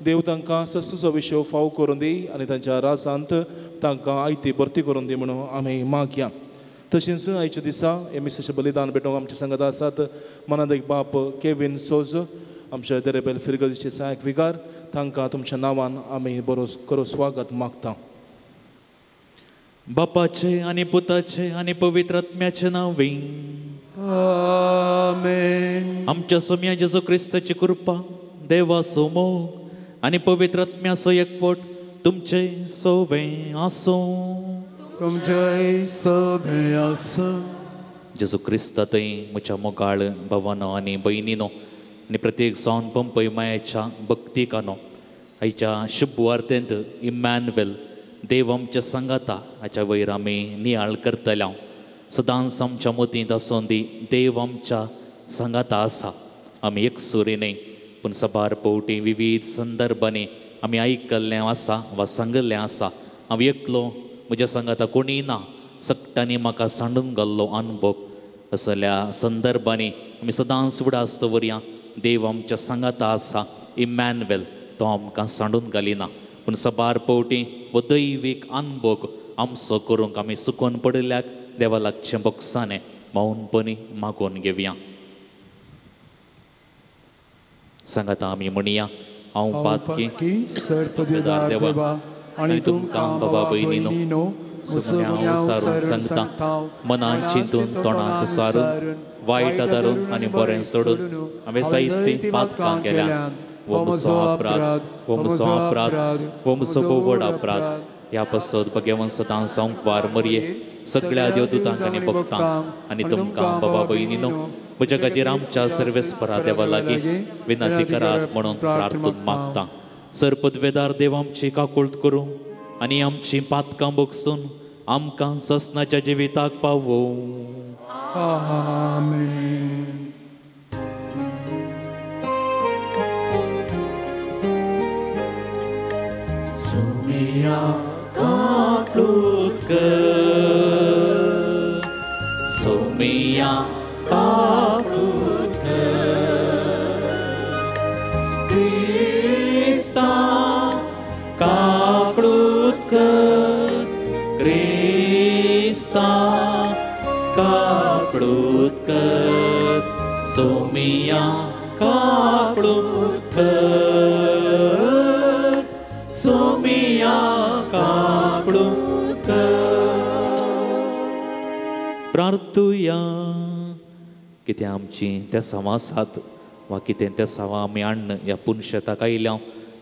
देव तांकां सस्तूचो विशय फाव करून दी आनी तांच्या राजांत तांकां आयती भरती करून दी म्हणून आमी मागया. तशेंच आयच्या दिसा ह्या मिसाचें बलिदान पेटोवंक आमचे सांगात आसात मनादेक बाप केवीन सोज, आमच्या देरेबेल फिरगजीचे सहायक विगार, तांकां तुमच्या नांवान आमी बरो करो स्वागत मागता. बापाचे आनी पुताचे आनी पवित्र आत्म्याचे नांवे आमेन. आमच्या सोम्या जेजू क्रिस्ताची कृपा, देवाचो मोग आनी पवित्र आत्म्याचो एकवट तुमचे सोवे आसूं. तुमचे सोवे आसूं. जेजू क्रिस्ता थंय म्हज्या मोगाळ भावानो आनी भयणीनो आनी प्रत्येक जावन पंपय मायाच्या भक्तिकानो आयच्या शुभ वार्तेंत इमॅन्युएल देव आमच्या सांगाता हाच्या वयर आमी नियाळ करतल्या. सदांच आमच्या मतींत आसून दी देव आमच्या सांगाता आसा. आमी एकसुरी न्हय पूण साबार पवटी विविध संदर्भांनी आमी आयकल्लें आसा वा सांगिल्लें आसा. हांव एकलो, म्हज्या सांगाता कोणीय ना, सगळ्यांनी म्हाका सांडून घाल्लो अनुभव. असल्या संदर्भांनी आमी सदांच उडास दवरया देव आमच्या सांगाता आसा. इमॅन्युएल तो आमकां सांडून घालिना पूण साबार पवटी वो दैवीक अनुभव आमचो करूंक आमी सुकोन पडिल्ल्याक देवा लागचें बोक्साने मौनपणी मागोवन घेवया. सांगाता आमी म्हणया, हांव पातकी सर्पदेवा देवा आनी तुमकां बाबा भयणीनो सगळ्या सारून सांगता, मनान चिंतून तोंडांत सारून वायट धरून आनी बरें सोडून हांवें जायतीं पातकां केल्या. हो म्हजो अपराध, हो म्हजो अपराध, हो म्हजो भोव व्हड अपराध. ह्या पासत भगवान सदां संकवार मरये सगळ्या देवदूतांक आनी भक्तांक आनी तुमकां बाबा भयणीनो म्हज्या खातीर आमच्या सर्वेस्परा देवा लागीं विनंती करात म्हणून प्रार्थून मागता. सरपदवेदार देव आमची काकुळट करूं आनी आमची पातकां भोगसून आमकां ससनाच्या जिविताक पावोवं. आमेन. सोमिया काकूत कर, सोमिया काकूत कर, क्रिस्ता काकूत कर, क्रिस्ता काकूत कर, सोमिया काकूत कर, सोमिया काकूत कर. प्रार्थुया. कितें आमची त्या समासात वा कितें त्या सवा आमी हाडन ह्या पुनशेताक आयल्या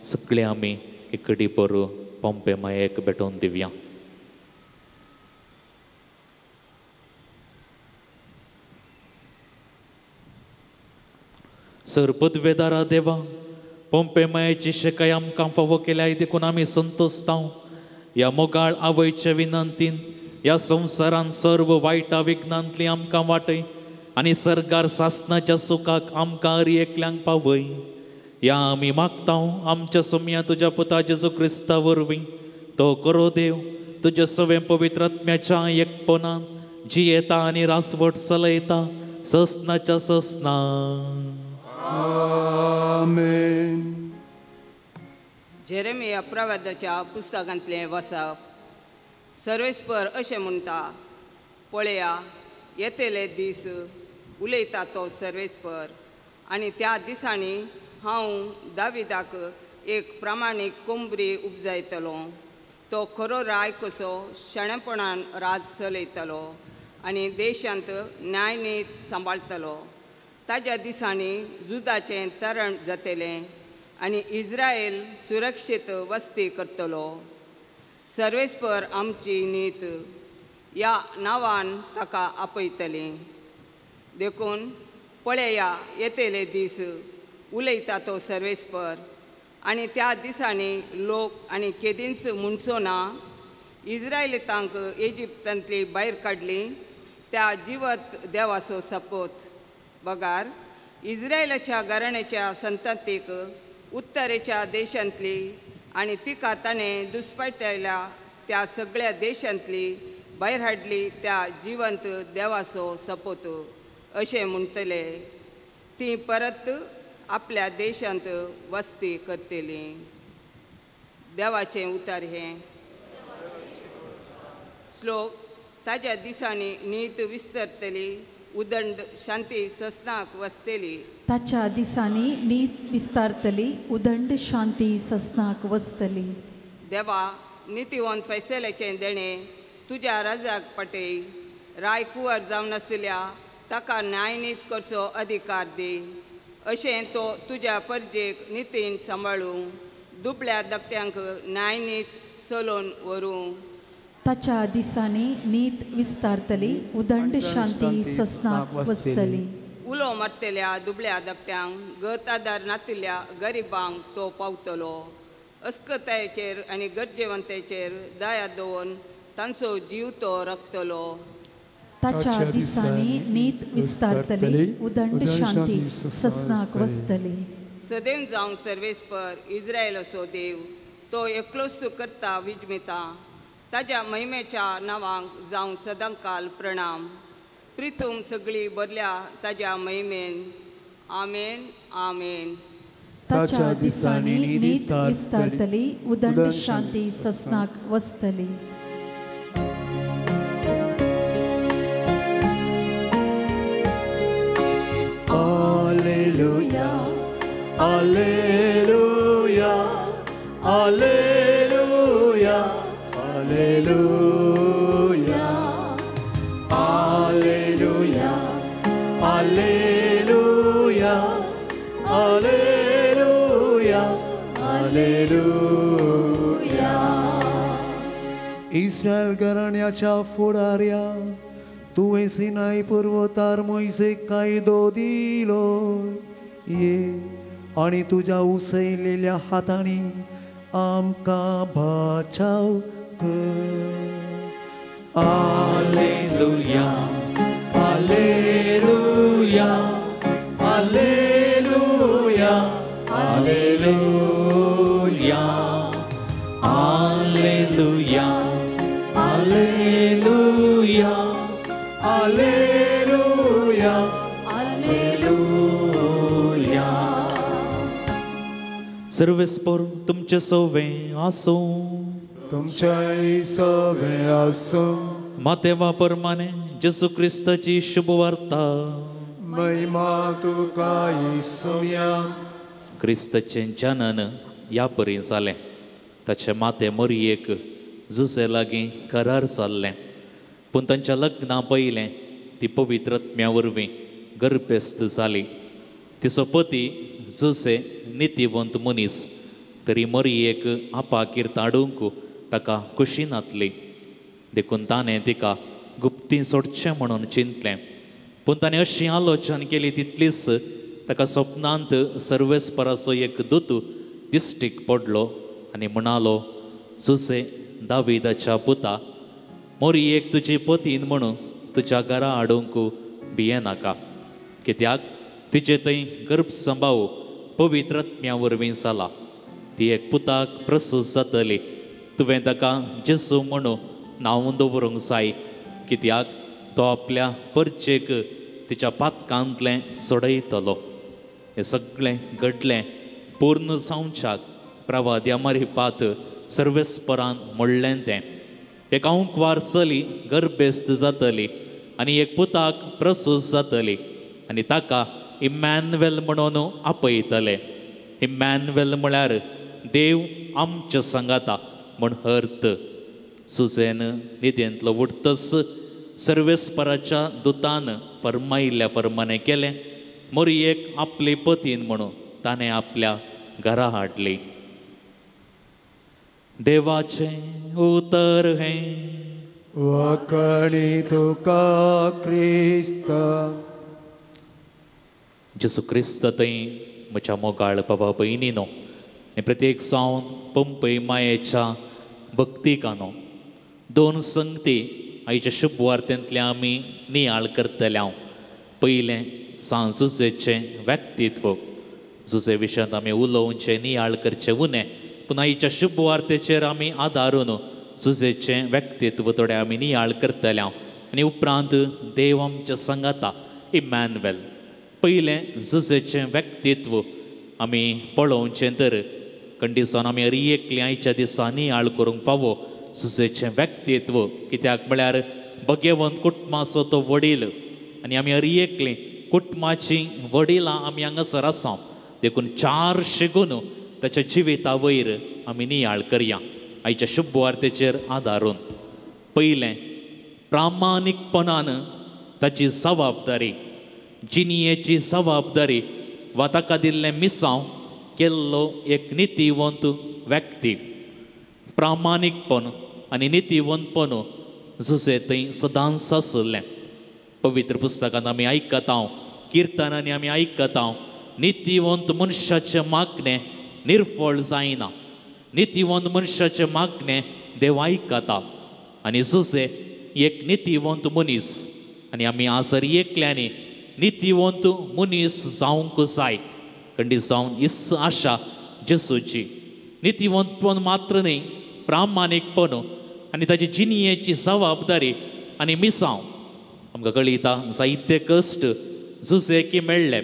सगळें आमी एकडी बरो पंपे मायेक भेटोवन दिवया. सर पदवेदारा देवा, पंपे मायेची शेकाय आमकां फावो केल्या देखून आमी संतोषतांव. ह्या मोगाळ आवयच्या विनंतीन ह्या संवसारान सर्व वायटा विघ्नांतली आमकां वाटय आनी सरकार सासनाच्या सुखाक आमकां हर एकल्यांक पावय. ह्या आमी मागतांव आमच्या सोम्या तुज्या पुता जेजू क्रिस्ता वरवीं. तो करो देव तुज्या सवें पवित्र आत्म्याच्या एकपणान जियेता आनी रासवट चलयता ससनाच्या ससना. आमेन. जेरेमिया प्रवादाच्या पुस्तकांतलें वसप. सर्वेस्पर अशें म्हणटा, पळया येतले दीस, उलयता तो सर्वेस्पर, आनी त्या दिसांनी हांव दाविदाक एक प्रामाणीक कोंबरी उपजायतलो. तो खरो राय कसो शाणेपणान राज चलयतलो आनी देशांत न्यायनीत सांबाळटलो. ताज्या दिसांनी जुदाचें तरण जातलें आनी इज्रायल सुरक्षीत वस्ती करतलो. सर्वेस्पर आमची नीत ह्या नांवान ताका आपयतली. देखून पळया येतले दीस, उलयता तो सर्वेस्पर, आनी त्या दिसांनी लोक आनी केदींच म्हणचो ना, इज्रायलितांक इजिप्तांतली भायर काडली त्या जिवत देवाचो सपोत. बगार इज्रायलाच्या घराण्याच्या संततीक उत्तरेच्या देशांतली आनी तिका ताणें दुस्पाटायल्या त्या सगळ्या देशांतली भायर हाडली त्या जिवंत देवाचो सपोत अशें म्हणटले. ती परत आपल्या देशांत वस्ती करतली. देवाचें उतर हें. श्लोक. ताज्या दिसांनी नीत विस्तरतली, उदंड शांती ससनाक वसतली. ताच्या दिसांनी नीत विस्तारतली, उदंड शांती ससनाक वसतली. देवा, नितीवंत फैसल्याचें देणें तुज्या राजाक पटय. राय कुंवर जावन आशिल्ल्या ताका न्यायनीत करचो अधिकार दी. अशें तो तुज्या परजेक नितीन सांबाळूं, दुबळ्या धाकट्यांक न्यायनीत चलोवन व्हरूं. ताच्या दिसांनी नीत विस्तारतली, उदंड शांती ससनाक वसतली. उलो मारतल्या दुबळ्या धाकट्यांक, गत आदार नातिल्ल्या गरिबांक तो पावतलो. अस्कतायेचेर आनी गरजेवंताचेर दया दवरून तांचो जीव तो रखतलो. ताच्या दिसांनी नीत विस्तारतली, उदंड शांती ससनाक वसतली. सदैव जावं सर्वेस्पर इज्रायलाचो देव, तो एकलोच करता विजमिता. ताज्या महिमेच्या नांवांक जावं सदांकाल प्रणाम. प्रितूम सगळी भरल्या ताज्या महिमेन. आमेन आमेन. ताच्या दिसांनी नीत विस्तारतली, उदंड शांती ससनाक वसतली. Alleluia, Alleluia, Alleluia, Alleluia, Alleluia, Alleluia, Alleluia, Alleluia. Israel घराण्याच्या फुडाऱ्या, तुवें सिनाय पर्वतार मोयसेक कायदो दिलो ये, आनी तुज्या उसयलेल्या हातांनी आमकां बचाव कर. Alleluia, Alleluia, Alleluia, Alleluia, Alleluia, Alleluia, Alleluia, Alleluia. सर्वेस्पर तुमचे सोवे आसूं, तुमच्याय सोवे आसूं. मातेवा परमाने जेसू क्रिस्ताची शुभवार्ता. महिमा तुका येसुया. क्रिस्ताचें जनन ह्या परी जालें. ताचें माते मरियेक जुसे लागीं करार जाल्लें, पूण तांच्या लग्ना पयलें ती पवित्र आत्म्या वरवीं गर्भेस्त जाली. तिचो पती जुसे नितीवंत मनीस, तरी मरियेक आपाकीर ताडूंक ताका खुशी नातली. देखून ताणें तिका गुप्ती सोडचें म्हणून चिंतलें. पूण ताणें अशी आलोचन केली तितलीच ताका स्वप्नांत सर्वेस्पराचो एक दूत दिश्टीक पडलो आनी म्हणालो, जुसे दाविदाच्या पुता, मोरयेक तुजी पतीन म्हणून तुज्या घरा हाडूंक भियेनाका, कित्याक तिचे थंय गर्भसंभाव पवित्र आत्म्या वरवीं जाला. ती एक पुताक प्रसूत जातली, तुवें ताका जेसू म्हणून नांव दवरूंक जाय, कित्याक तो आपल्या परचेक तिच्या पातकांतलें सोडयतलो. हें सगळें घडलें पूर्ण जावच्याक प्रवाद्या मारिपात सर्वेस्परान म्हणलें तें. एक आंकवार चली गर्भेस्त जातली आनी एक पुताक प्रसूस जातली आनी ताका इमॅन्युएल म्हणून आपयतले. इमॅन्युएल म्हळ्यार देव आमच्या सांगाता म्हण अर्थ. सुजेन न्हिदेंतलो उठतच सर्वेस्पराच्या दुतान फर्मायिल्ल्या प्रमाणें केलें. मोरयेक आपले पतीन म्हणून ताणें आपल्या घरा हाडली. देवाचें उतर हें. वखणी तुका क्रिस्ता. जेजू क्रिस्त थंय म्हज्या मोगाळ बाबा भयणीनो आनी प्रत्येक सावन पंपय मायेच्या भक्तिकानो दोन संगती आयच्या शुभवार्तेंतल्या आमी नियाळ करतले. हांव पयलें सांत जुजेचें व्यक्तित्व. जुजे विशयांत आमी उलोवचें नियाळ करचें उणें, पूण आयच्या शुभवार्तेचेर आमी आदारून जुजेचें व्यक्तित्व थोडें आमी नियाळ करतले. आनी उपरांत देव आमच्या सांगाता इमॅन्युएल. पयलें जुजेचें व्यक्तित्व आमी पळोवचें तर कंडिसन आमी अरी एकली आयच्या दिसा नियाळ करूंक फावो जुजेचें व्यक्तित्व. कित्याक म्हळ्यार भगेवंत कुटुंबाचो तो वडील आनी आमी अरी एकली कुटुंबाचीं वडिलां आमी हांगासर आसा. देखून चार शिगून ताच्या जिविता वयर आमी नियाळ करया आयच्या शुभवार्तेचेर आदारून. पयलें प्रामाणीकपणान ताची जबाबदारी, जिणयेची जबाबदारी वा ताका दिल्लें मिसांव केल्लो एक नितीवंत व्यक्ती. प्रामाणीकपण आनी नितीवंतपण जुजे थंय सदांच आसलें. पवित्र पुस्तकांत आमी आयकता, किर्तनांनी आमी आयकता, नितीवंत मनशाचें मागणें निर्फळ जायना. नितीवंत मनशाचें मागणें देव आयकता. आनी जुजे एक नितीवंत मनीस आनी आमी आज एकल्यानी नितीवंत मनीस जावंक जाय. खंडीत जावन इस आशा जेजूची. नितीवंतपण मात्र न्हय, प्रामाणीकपण आनी ताची जिणयेची जबाबदारी आनी मिसांव. आमकां कळयता जायते कश्ट जुजेकी मेळ्ळे.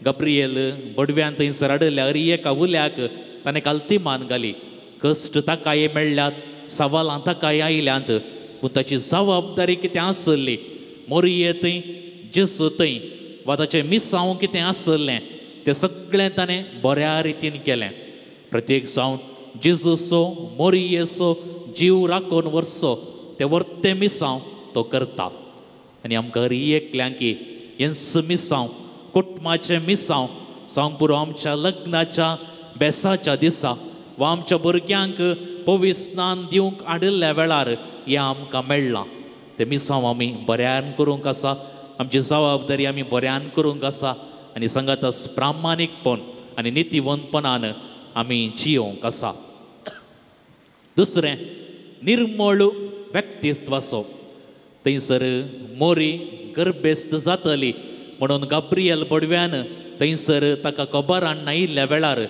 गब्रियल बडव्यान थंयसर हाडिल्ल्या अरी एका उल्याक ताणें कालती मान घाली. कश्ट ताकाय मेळ्ळ्यात, सवालां ताकाय आयल्यांत, पूण ताची जबाबदारी कितें आसली, मोरये थंय जेजू थंय वा ताचें मिसांव कितें आसलें तें सगळें ताणें बऱ्या रितीन केलें. प्रत्येक जावन जेजूचो मोरयेचो जीव राखून व्हरचो तें वर्तें मिसांव तो करता. आनी आमकां हर एकल्यांकी हेंच मिसांव, कुटुंबाचें मिसांव जावंक पुरो आमच्या लग्नाच्या बेसाच्या दिसा वा आमच्या भुरग्यांक पवित्र स्नान दिवंक हाडिल्ल्या वेळार हें आमकां मेळ्ळां. तें मिसांव आमी बऱ्यान करूंक आसा, आमची जबाबदारी आमी बऱ्यान करूंक आसा आनी सांगातच प्रामाणीकपण आनी नितीवंतपणान आमी जियोवंक आसा. दुसरें निर्मळ व्यक्तित्वाचो. थंयसर मोरी गर्भेस्त जातली म्हणून गाब्रियल बडव्यान थंयसर ताका खबर हाडून आयिल्ल्या वेळार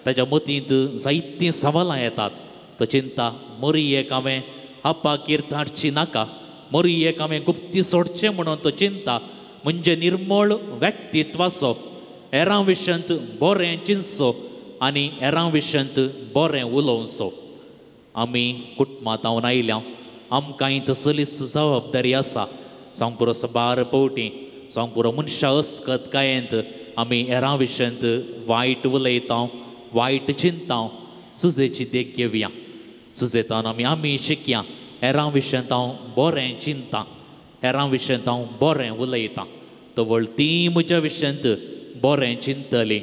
ताच्या मतींत जायतीं सवालां येतात. तो चिंता मोरयेक हांवें आपाकीर्त हाडची नाका, मोरयेक हांवें गुप्ती सोडचें म्हणून तो चिंता. म्हणजे निर्मळ व्यक्तित्वाचो, हेरां विशयांत बरें चिंतचो आनी हेरां विशयांत बरें उलोवचो. आमी कुटुंबांत हांव आयल्या, आमकांय तसलीच जबाबदारी आसा. जावं पुरो सबार पवटी, जावं पुरो मनशा अस्कतकायेंत आमी हेरां विशयांत वायट उलयता, वायट चिंता. सुजेची देख घेवया. सुजेतान आमी आमी शिकया हेरां विशयांत हांव बरें चिंता, हेरां विशयांत हांव बरें उलयतां, तवळ ती म्हज्या विशयांत बरें चिंतली,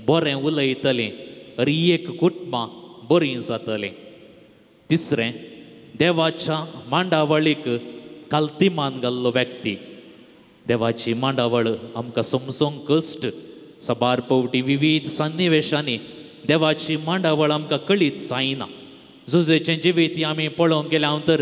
बरें उलयतलीं, अरी एक कुटुंबां बरीं जातलीं. तिसरें देवाच्या मांडावळीक कालतीमान घाल्लो व्यक्ती. देवाची मांडावळ आमकां समजूंक कश्ट. साबार पावटी विविध सन्निवेशांनी देवाची मांडावळ आमकां कळीत जायना. जुजेचें जिवीत आमी पळोवंक गेल्या तर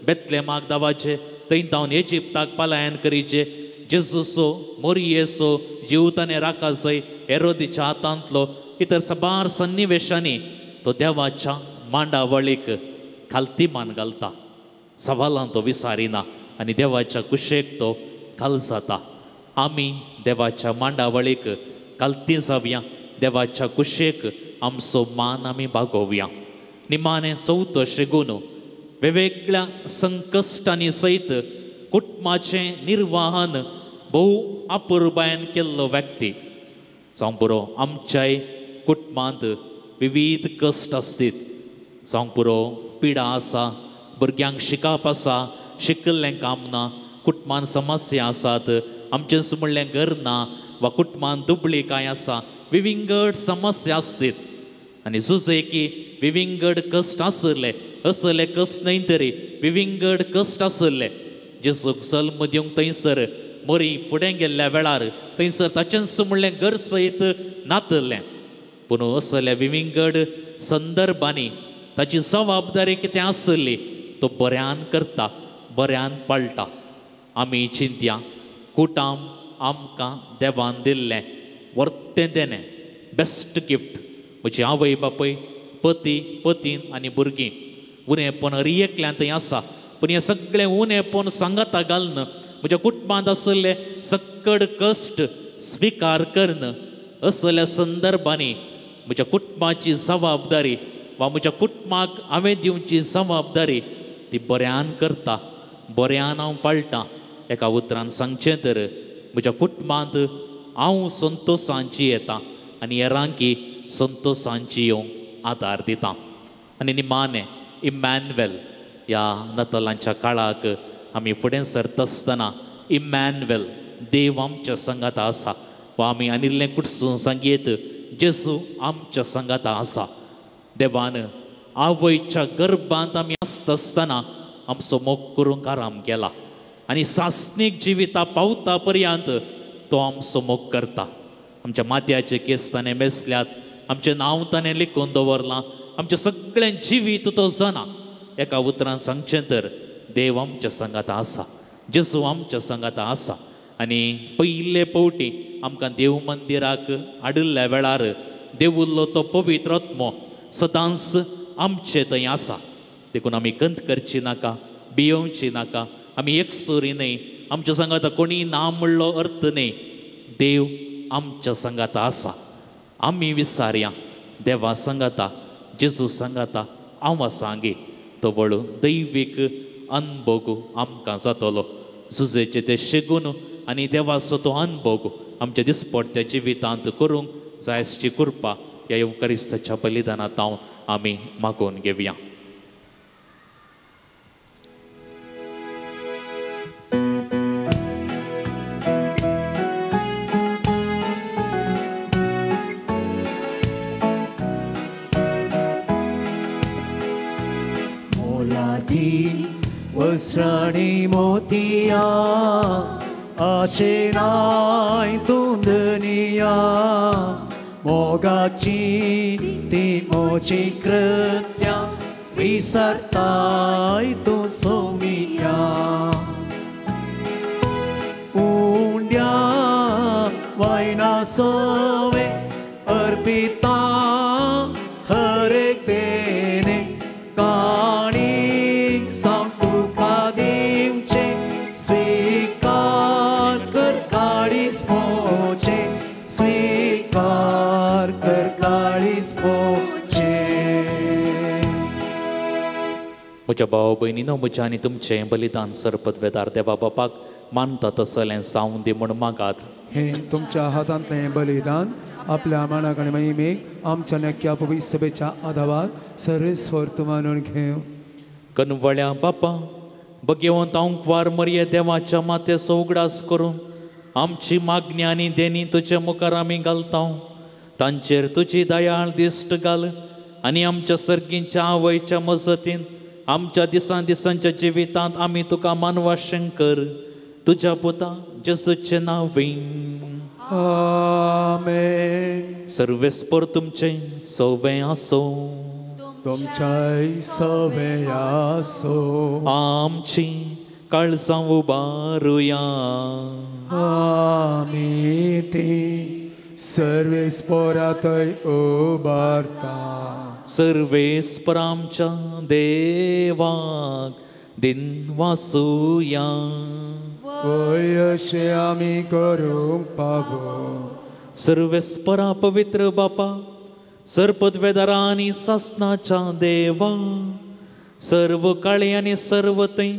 बेतलेमाक दावाचे, थंय धांवन इजिप्ताक पलायन करीचे, जेजूचो मोरयेचो जीव ताणें राखाजय हेरोदीच्या हातांतलो, इतर साबार सन्निवेशांनी तो देवाच्या मांडावळीक खालतीमान घालता. सवालां तो विसारिना आनी देवाच्या कुशेक तो खाल जाता. आमी देवाच्या मांडावळीक कालती जावया, देवाच्या कुशेक आमचो मान आमी बागोवया. निमाणें चवथो शेगून वेगवेगळ्या संकश्टांनी सयत कुटुंबाचें निर्वाहन भोव अपुरबायेन केल्लो व्यक्ती. जावं पुरो आमच्याय कुटुंबांत विविध कश्ट आसतीत, जावं पुरो पिडा आसा, भुरग्यांक शिकप आसा, शिकिल्लें काम ना, कुटुंबान समस्या आसात, आमचें म्हणलें घर ना वा कुटुंबान दुबळी कांय आसा, विविंगड समस्या आसतीत. आनी जुजे की विविंगड कश्ट आसले, असले कश्ट न्हय तरी विविंगड कश्ट आसले. जेजूक जल्म दिवंक थंयसर मोरी फुडें गेल्ल्या वेळार थंयसर ताचेंच म्हणलें घर सयत नातलें. पूण असल्या विविंगड संदर्भांनी ताची जबाबदारी कितें आसली तो बऱ्यान करता, बऱ्यान पाळटा. आमी चिंतया कुटाम आमकां देवान दिल्लें वर्तें देणें, बेस्ट गिफ्ट. म्हजी आवय बापूय, पती पतीन आनी भुरगीं उणेपण हर एकल्यान थंय आसा, पूण हें सगळें उणेपण सांगाता घालून म्हज्या कुटुंबांत आशिल्ले सक्कड कश्ट स्विकार करून असल्या संदर्भांनी म्हज्या कुटुंबाची जबाबदारी वा म्हज्या कुटुंबाक हांवें दिवची जबाबदारी ती बऱ्यान करता, बऱ्यान हांव पाळटा. एका उतरान सांगचें तर म्हज्या कुटुंबांत हांव संतोशान जियेता आनी हेरांकी संतोशान जियोवंक आदार दिता. आनी निमाणें इमॅन्युएल ह्या नतालांच्या काळाक आमी फुडें सरता आसतना इमॅन्युएल देव आमच्या सांगाता आसा वा आमी आनिल्लें कुटसून सांगयेत जेजू आमच्या सांगाता आसा. देवान आवयच्या गर्भांत आमी आसता आसतना आमचो मोग करूंक आराम केला आनी सासणीक जिविता पावता पर्यंत तो आमचो मोग करता. आमच्या माथ्याचे केस ताणें मेसल्यात, आमचें नांव ताणें लिखून दवरलां, आमचें सगळें जिवीत तो जाणा. एका उतरान सांगचें तर देव आमच्या सांगाता आसा, जेजू आमच्या सांगाता आसा. आनी पयले पावटी आमकां देव मंदिराक हाडिल्ल्या वेळार देवुल्लो तो पवित्र आत्मो सदांच आमचे थंय आसा. देखून आमी कंत करची नाका, भियोवची नाका, आमी एकसुरी न्हय, आमच्या सांगाता कोणी ना म्हणलो अर्थ न्हय. देव आमच्या सांगाता आसा. आमी विसारया देवा सांगाता, जेजू सांगाता हांव आसा तो व्हड दैवीक अनभोग आमकां जातलो. जुजेचे ते शेगून आनी देवाचो तो अनभोग आमच्या दिसपडत्या जिवितांत करूंक जायसची कृपा ह्या येवकारिस्ताच्या बलिदानांत हांव आमी मागोवन घेवया. वस्त्राणी मोतिया आशेनाय तुंदनिया मोगाची ती मोची कृत्या विसरताय तूं सोमिया उंड्या वायना सोवे अर्पिता हर एक देने काणी स्वीकार कर काळीस मोचे, स्वीकार कर काळीस मोचे. म्हज्या भाव भयणीनो, म्हज्या आनी तुमचें बलिदान सरपत वेदार देवा बापाक मानता तसलें जावं दी म्हूण मागात. हें तुमच्या हातांतलें बलिदान आपल्या मानाक आनी महिमेक आमच्या नक्या पवित्र सभेच्या आदावार सर्वेस्वर तूं मानून घेव. कनवळ्या बापा भगवंत आंकवार मरिये देवाच्या मातेचो उगडास करून आमची मागणी आनी देणी तुजे मुखार आमी घालता. तांचेर तुजी दयाळ दिश्ट घाल आनी आमच्या सर्गींच्या आवयच्या मजतीन आमच्या दिसान दिसांच्या जिवितांत आमी तुका मानवाशें कर. तुज्या पुता जेजूचें नांवें आमेन. सर्वेस्पर तुमचें सवें आसूं, तुमच्याय सवें आसूं. आमची काळजां उबारुया, आमी ती सर्वेस्परातय उबारता. सर्वेस्पर आमच्या देवाक दिनवासुया. वय अशें आमी करूंक पावो सर्वेस्परा पवित्र बापा, सरपदवेदारा आनी सासनाच्या देवा, सर्व काळी आनी सर्व थंय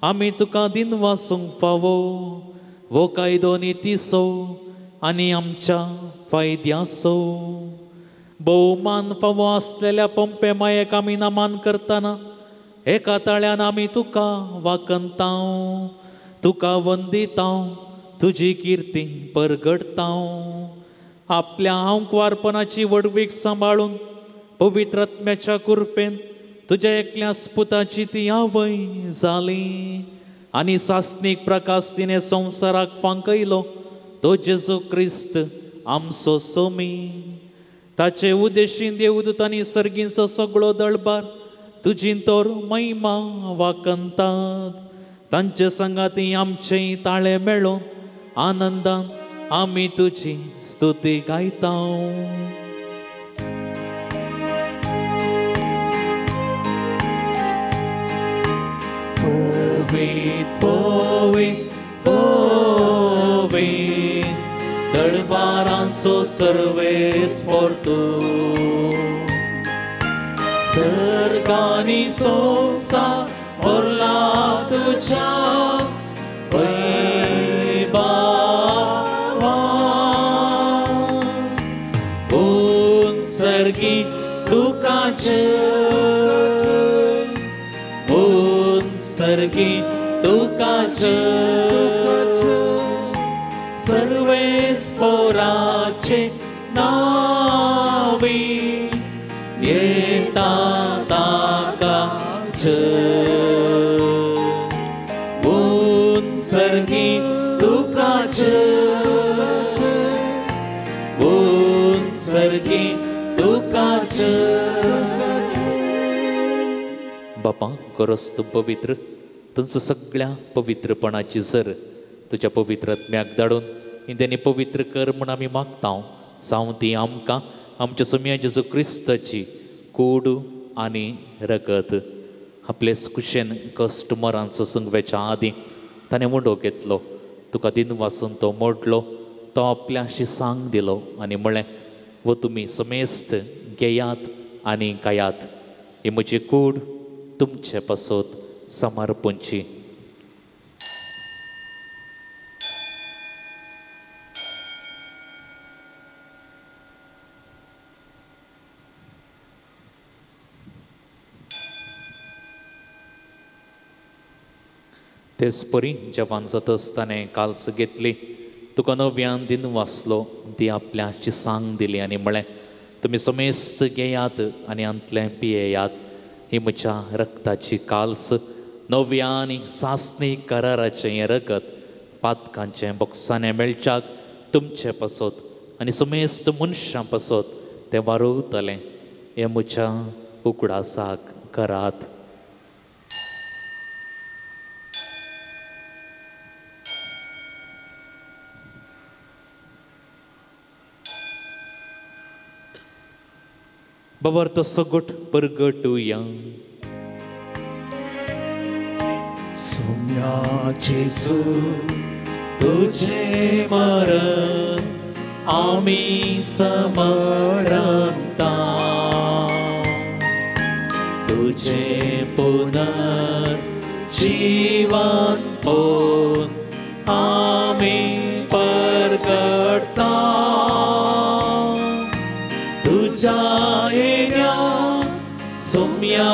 आमी तुका दिनवासूंक फावो वो कायदो नितीचो आनी आमच्या फायद्याचो. भोवमान फावो आसलेल्या पंपे मायेक आमी नमान करतना एका ताळ्यान आमी तुका वाकंतांव, तुका वंदितांव, तुजी किर्ती परगडतांव. आपल्या आंकवारपणाची व्हडवीक सांबाळून पवित्र आत्म्याच्या कृपेन तुज्या एकल्या पुताची ती आवय जाली आनी सासणीक प्रकाश तिणें संवसाराक फांकयलो तो जेजू क्रिस्त आमचो सोमी. ताचे उदेशीन देवदूतांनी सर्गींचो सगळो दळबार तुजी तर महिमा वाकंतात. तांचे संगाती आमचे ताळे मेळोवन आनंदान आमी तुजी स्तुती गायता. पवित्र पवित्र पवित्र दळबारांचो सर्वेस्पर तूं, सर्गांनी संवसार भरला तुज्या वैभवान. उत्सर्गी तुका जय, उत्सर्गी तुका जय, सर्वेस्पराचे नावी येता ताका जय. उत्सर्गी तुका जय, उत्सर्गी तुका जय. बापा गरज तूं पवित्र, तुमचो सगळ्या पवित्रपणाची जर तुज्या पवित्र आत्म्याक धाडून इंद्यांनी पवित्र कर म्हूण आमी मागता. जावं ती आमकां आमच्या सोम्या जेजू क्रिस्ताची कूड आनी रगत. आपले कुशेन कश्ट मरान सोसूंक वेच्या आदीं ताणें मुंडो घेतलो, तुका दिनवासून तो मोडलो, तो आपल्या शिसांक दिलो आनी म्हळें, वो तुमी समेस्त घेयात आनी खायात, ही म्हजी कूड तुमचे पासत समर्पणची. तेच परी जेवण जाता आसतना काल्स घेतली, तुका नव्यान दिन वाचलो, ती आपल्या शिसांक दिली आनी म्हळें, तुमी समेस्त घेयात आनी हांतलें पियेयात, ही म्हज्या रक्ताची काल्स, नव्या आनी सासणी कराराचें हें रगत पातकांचें बोक्साणें मेळच्याक तुमचे पासत आनी समेस्त मनशां पासत तें वारवतलें. हें म्हज्या उगडासाक करात. बाबार सगट परगटुया. सोम्या जेजू तुझे मरण आमी समरता, तुझे पुनर्जीवन पोन आमी परगटता. तुझ्या येण्या सोम्या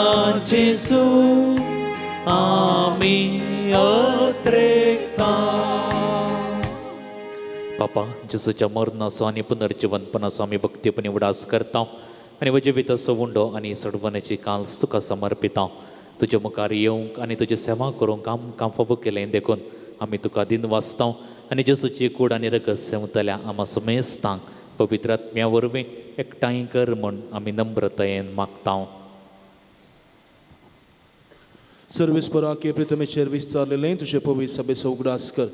जेजू आमी अत्रेकता. बापा जेजूच्या मरणाचो आनी पुनर्जीवनपणाचो आमी भक्तीपणी उडास करता आनी वजेविताचो उंडो आनी सडवण्याची काल्स तुका समर्पिता. तुज्या मुखार येवंक आनी तुजी सेवा करूंक आमकां फावो केलें देखून आमी तुका दिन वाचता आनी जेजूची कूड आनी रगत सेवतल्या आमा समेस्तांक पवित्र आत्म्या वरवीं एकठांय कर म्हूण आमी नम्रतायेन मागता. सर्वेस्परा के प्रितमेचेर विस्तारलेलें तुजे पवित्र सभेचो उगडास कर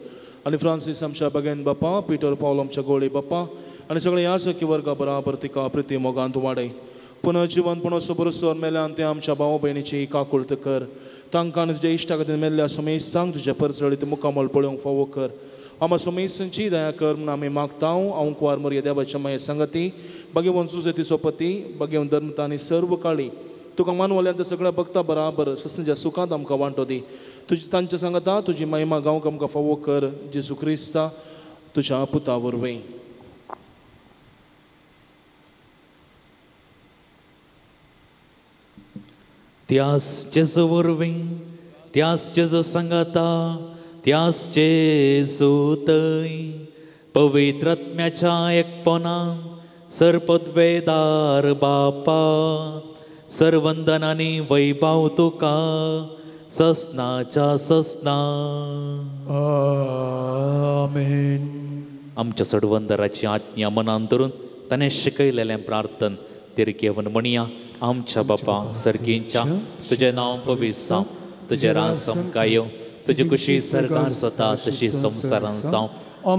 आनी फ्रांसीस आमच्या बगेन बापा, पिटर पावल आमच्या गोळे बापा आनी सगळे ह्या सखी वर्गा बराबर तिका प्रिती मोगांत वाडय. पुनर्जीवनपण बरोसर मेल्यान ते आमच्या भाव भयणीची काकुळत कर. तांकां आनी तुज्या इश्टा खातीर मेल्ल्या समेस्तांक तुज्या परजळीत मुखामळ पळोवंक फावो कर. आमा सोमेसंची दया कर म्हूण आमी मागता. हांव कुवार मोरया देवाच्या माये संगती बागेवन सुजेतीचो पती बागेवन धर्मता आनी सर्व काळी तुका मानवल्यान सगळ्या भक्ता बराबर ससनाच्या सुखांत आमकां वांटो दी. तुजी तांच्या सांगता तुजी महिमा गावंक आमकां फावो कर जेजू क्रिस्ता तुज्या पुता वरवीं. त्यास जेजू वरवीं, त्यास जेजू सांगाता, त्यास जेजू थंय पवित्र आत्म्याच्या एकपणान सर्पद्वेदार बापा सर्वंदनानी वैभाव तुका ससनाच्या ससना. आमेन. आमच्या सडवंदराची आज्ञा मनान धरून ताणें शिकयलेलें प्रार्थन तिरकेवन म्हणया. आमच्या बापा सर्गींच्या तुजें नांव पवित्र जावं, तुजें राज आमकां येवं, तुजी कुशी सरकार जाता तशी संवसारान जावं.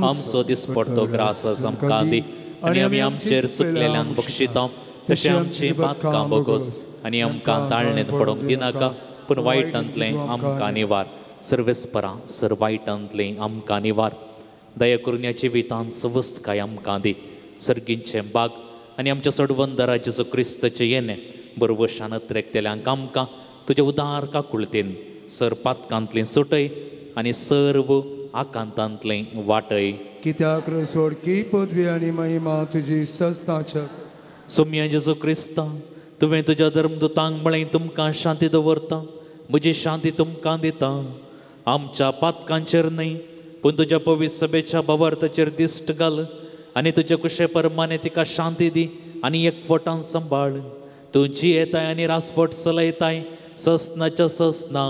आमचो दिसपडतो ग्रास आमकां दी आनी आमी आमचेर चुकलेल्यांक बक्षिता तशें आमची पातकां बोगोस आनी आमकां ताळणेंत पडोवंक दिनाका पूण वायटांतलें आमकां निवार. सर्वेस्परा सर वायटांतलें आमकां निवार. दया करून ह्या जिवितांत सवस्तकाय आमकां दी. सर्गींचें बाग आनी आमच्या सडवंदरा जेजू क्रिस्ताचें येणें बरवशान अत्रेकतेल्यांक आमकां तुज्या उदार काकुळतेन सर पातकांतलें सुटय आनी सर्व आकांतांतलें वाटय. कित्याक सोड की पदवी आनी महिमा तुजी सस्ताच्या. सोम्या जेजू क्रिस्ता तुवें तुज्या धर्मदुतांक म्हळें तुमकां शांती दवरता, म्हजी शांती तुमकां दिता. आमच्या पातकांचेर न्हय पूण तुज्या पवित्र सभेच्या भावार्थाचेर दिश्ट घाल आनी तुज्या कुशे परमाने तिका शांती दी आनी एकवटान सांबाळ. तूं जियेताय आनी रासवट चलयताय ससनाच्या ससना.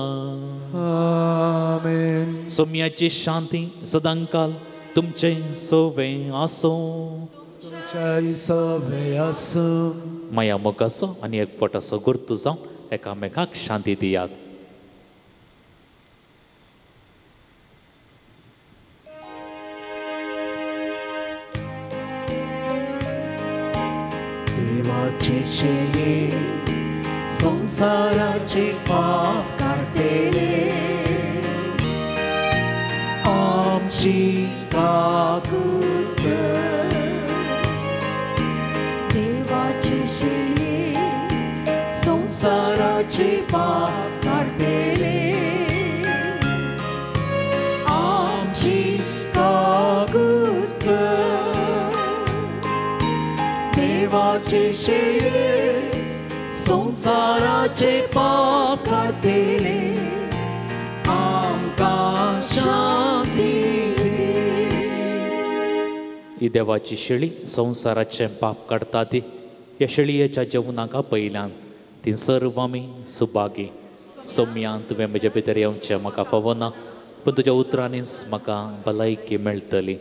आमेन. सोम्याची शांती सदांकाल तुमचें सोवें आसूं. तुमचें सोवें आसूं. माया मोगाचो आनी एकवटाचो गुर्तू जावं एकामेकाक शांती दियात. देवाचे शेळे संसाराचे पाप काडटेले आमची काकूत कर. देवाचे शेळे संसाराचे पाप काडटेले आमची काकूत कर. देवाचे शेळे संसाराचे पाप काडटेले आमकां शांती दी. ही देवाची शेळी संवसाराचें पाप काडटा ती ह्या शेळयेच्या जेवणाक आपयल्यान ती सर्व आमी सुभागी. सोम्यान तुवें म्हजे भितर येवचें म्हाका फावना पूण तुज्या उतरांनीच म्हाका भलायकी मेळटली.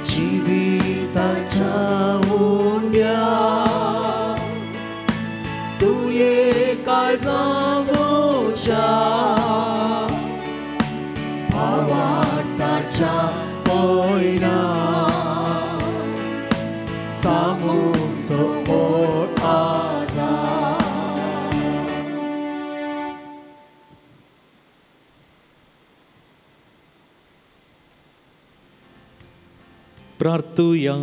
जिविताच्या उंड्या तुज्या भावार्थाच्या पयणा सामूचो आदार. प्रार्थुया.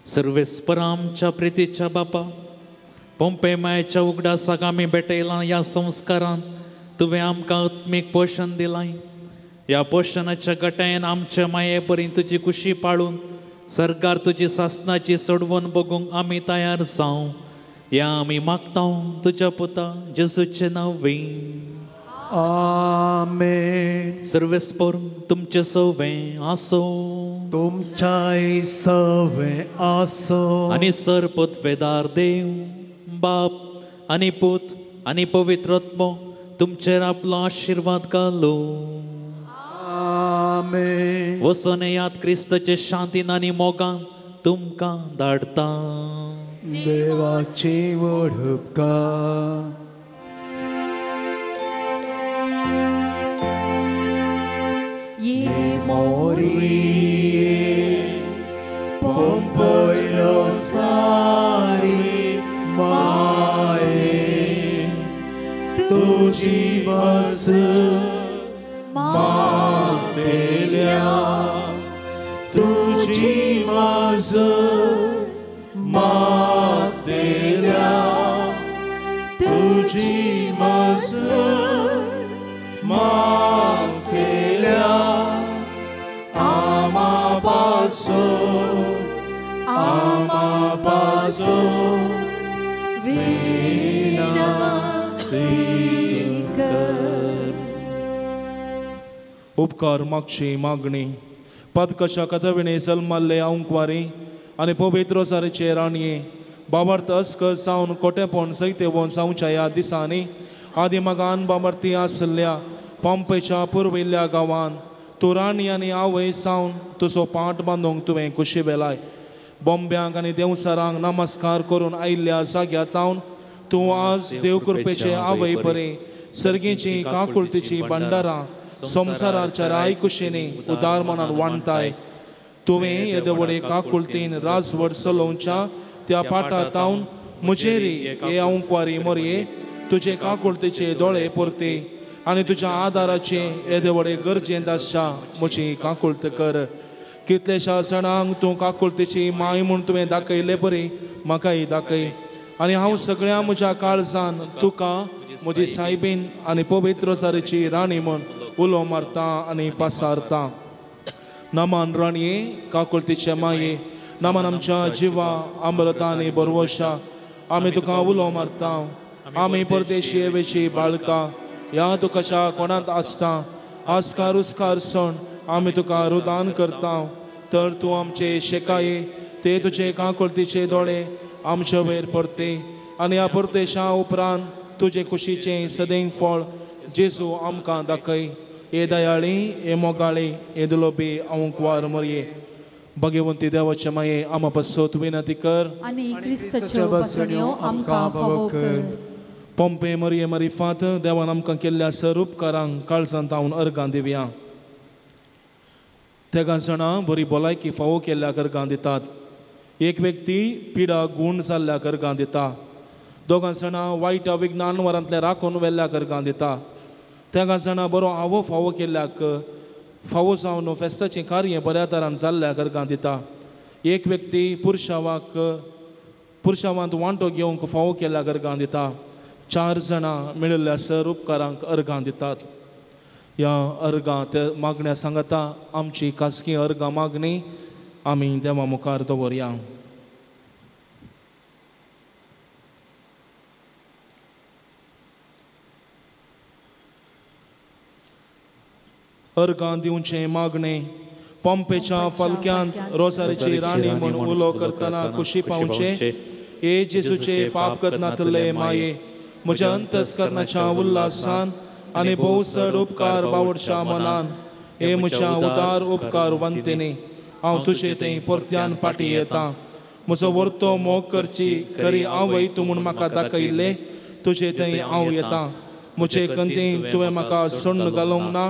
सर्वेस्पर आमच्या प्रितीच्या बापा, पोंपे मायेच्या उगडासाक आमी भेटयलां ह्या संस्कारान तुवें आमकां आत्मीक पोशण दिलां. ह्या पोशणाच्या गटायेन आमच्या माये परी तुजी कुशी पाळून सरकार तुजी सासनाची सोडवण बगूंक आमी तयार जावं ह्या आमी मागता तुज्या पुता जेजूचें नांव. आमेन. सर्वेस्पर तुमचें सवें आसूं, तुमच्याय सवें आसूं. आनी सर पतवेदार देव बाप आनी पूत आनी पवित्र आत्मो तुमचेर आपलो आशिर्वाद घालूं. आमेन. वचून येयात क्रिस्ताचे शांतीन आनी मोगान तुमकां धाडटा. देवाची व्हड उपकार. ये मोरी पोंपोय रोसारी माये तुजी बस मागतेल्या, तुजी बस मागतेल्या, तुजी बस मागतेल्या. आमा पासो आमा पासो विनंती कर. उपकार मागची मागणी. पातकाच्या कथविणे जल्माल्ले आंकवारी आनी पवित्र रोजारीचे राणये बाबार्थ अस्कस जावन कोटेपण सैतेवोन जावच्या ह्या दिसांनी आदी मागान बाबार्थी आसल्या पंपेच्या पुर्विल्ल्या गांवान तूं राणी आनी आवय जावन तुजो पाट बांदूंक तुवें कुशी वेलाय. बॉम्ब्यांक आनी देवचारांक नमस्कार करून आयिल्ल्या जाग्या तावन तूं आज देवकृपेचे आवय परी सर्गीची काकुळतीची भंडारां संवसाराच्या राय कुशीनी उदार मनान वांटताय. तुवें येदे व्हडे काकुळतीन राजवट चलोवच्या त्या पाटा तावन म्हजेरी हे आंकवारी मोरये तुजे काकुळतीचे दोळे परते आनी तुज्या आदाराचे येदे व्हडे गरजेंत आसच्या म्हजी काकुळत कर. कितल्याश्या जाणांक तूं काकुळतीची माय म्हूण तुवें दाखयले बरी म्हाकाय दाखय आनी हांव सगळ्या म्हज्या काळजान तुका म्हजी सायबीन आनी पवित्र रोजारीची राणी म्हूण उलो मारता आनी पासारता. नमन राणये काकुळतीचे माये, नमन आमच्या जिवा अमृता आनी बरवशा. आमी तुका उलो मारता. आमी परदेशी वेशी बाळका ह्या तुकाच्या कोणांत आसता आस्कार उस्कार सण आमी तुका रुदान करता. तर तूं आमचे शेकाये ते तुजे काकुळतीचे दोळे आमचे वयर परते आनी ह्या परदेशा उपरांत तुजे कुशीचें सदैव फळ जेजू आमकां दाखय. हे दयाळी हे मोगाळी हे दुलोबी आंकवार मरये भगवंती देवाचे माये आमा पासत विनंती कर आनी क्रिस्ताच्यो बसण्यो आमकां फावो कर. पोंपे मरये मरिफात देवान आमकां केल्ल्या सर उपकारांक काळजांत हांव अर्गां दिवया. तेगां जाणां बरी भलायकी फावो केल्ल्याक अर्गां दितात. एक व्यक्ती पिडा गूण जाल्ल्याक अर्गां दिता. दोगां जाणां वायट विज्ञानवरांतले राखून व्हेल्ल्याक अर्गां दिता. तेगां जाणां बरो आवो फावो केल्ल्याक फावो जावन फेस्ताचें कार्य बऱ्या तरान जाल्ल्याक अर्गां दिता. एक व्यक्ती पुरशावाक पुरशावांत वांटो घेवंक फावो केल्ल्याक अर्गां दिता. चार जाणां मेळिल्ल्या सर उपकारांक अर्गां दितात. ह्या अर्गां ते मागण्या सांगता आमची खासगी अर्गां मागणी आमी देवा मुखार दवरया. अर्गां दिवचें मागणें. पंपेच्या फालक्यांत रोजारीची राणी म्हूण उलो करतना कुशी पावचें. हे जेजूचे पाप करनातले माये म्हज्या अंतस्करणाच्या उल्हासान आनी भोव चड उपकार बावडच्या मनान हे म्हज्या उदार उपकार वंतेनी हांव तुजे थंय परत्यान फाटीं येता. म्हजो वर्तो मोग करची खरी आवय तूं म्हूण म्हाका दाखयल्लें तुजे थंय हांव येता. म्हजे कंतीन तुवें म्हाका सोण्ण घालूंक ना,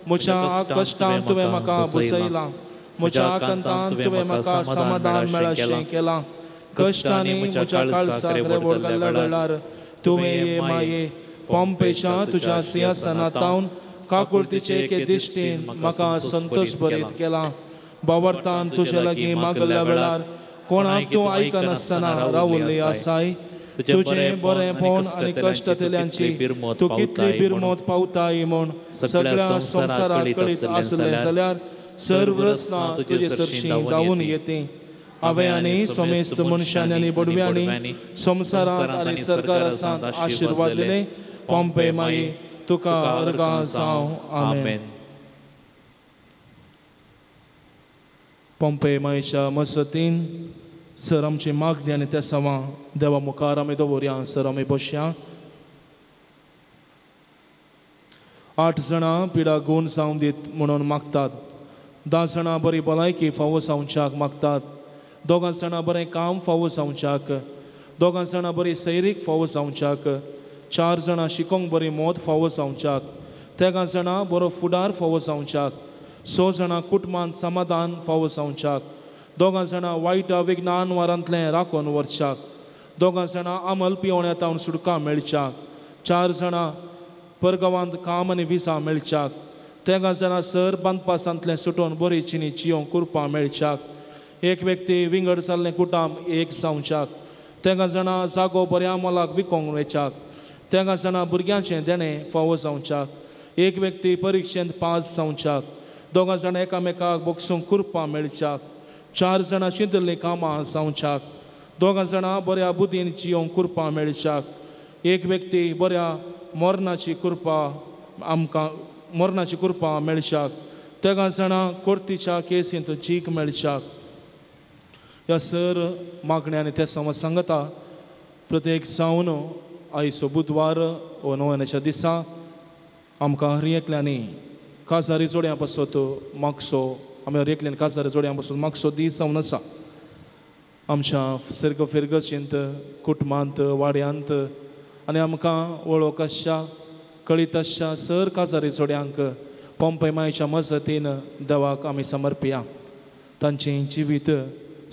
म्हज्या कश्टान तुवें म्हाका बसयलां, म्हज्या आकांतान तुवें म्हाका समाधान मेळशें केलां. कश्टांनी म्हज्या काळसाक रेबोड घाल्ल्या वेळार तुवें ये माये पोम्पेच्या तुज्या सिंहासना तावन काकुळतीचे एके दिश्टीन म्हाका संतोष भरीत केला. बावडतान तुजे लागीं मागल्ल्या वेळार कोणाक तूं आयकनासतना रावल्ली आसाय. तुजें बरेंपण आनी कश्ट जातल्यांची तूं कितली बिरमत पावताय म्हूण सगळ्या संवसाराक कळीत आसलें जाल्यार सर्व रचना तुजे सरशीं धांवून येते. हांवें आनी समेस्त मनशांनी आनी बडव्यांनी संवसारांत आनी सरकारांत आशिर्वाद दिले. पोम्पे माई तुका अर्गां जावं. आमेन. पोम्पे माईच्या मजतीन सर आमची मागणी आनी त्या सवां देवा मुखार आमी दवरया. सर आमी बसया. 8 जाणां पिडा गूण जावं दीत म्हणून मागतात, 10 जाणां बरी भलायकी फावो जावच्याक मागतात, 2 जाणां बरें काम फावो जावच्याक, 2 जाणां बरी सैरीक फावो जावच्याक, 4 जाणां शिकोंक बरी मोत फावो जावच्याक, 13 जाणां बरो फुडार फावो जावच्याक, 6 जाणां कुटुंबांत समाधान फावो जावच्याक, 2 जाणां वायट विज्ञान वारांतलें राखून व्हरच्याक, 2 जाणां अमल पिवण्या तावन सुटका मेळच्याक, 4 जाणां परगांवांत काम आनी विजा मेळच्याक, 13 जाणां सर बांदपासांतलें सुटोवन बरी चिनी चियोंक कुरपां मेळच्याक, एक व्यक्ती विंगड जाल्लें कुटाम एक जावच्याक, 13 जाणां जागो बऱ्या मोलाक विकोंक वयच्याक, 13 जाणां भुरग्यांचें देणें फावो जावच्याक, एक व्यक्ती परिक्षेंत पास जावच्याक, 2 जाणां एकामेकाक बोगसूंक कुरपां मेळच्याक, 4 जाणां शिंदल्लीं कामां जावच्याक, 2 जाणां बऱ्या बुद्दीन जियोंक कुरपां मेळच्याक, एक व्यक्ती बऱ्या मरणाची कुरपा आमकां मरणाची कुरपां मेळच्याक, 13 जाणां कोर्तीच्या केसींत चीक मेळच्याक. ह्या सर मागण्या आनी ते समज सांगता प्रत्येक जावन आयचो बुधवार वो नव्याच्या दिसा आमकां हर एकल्यांनी काजारी जोड्यां पासत मागचो. आमी हर एकल्यान काजारी जोड्यां पासून मागचो दीस जावन आसा. आमच्या सर्ग फिरगशींत, कुटुंबांत, वाड्यांत आनी आमकां वळख आसच्या कळीत आसच्या सर काजारी जोड्यांक पोम्पे मायच्या मजतीन देवाक आमी समर्पिया. तांचें जिवीत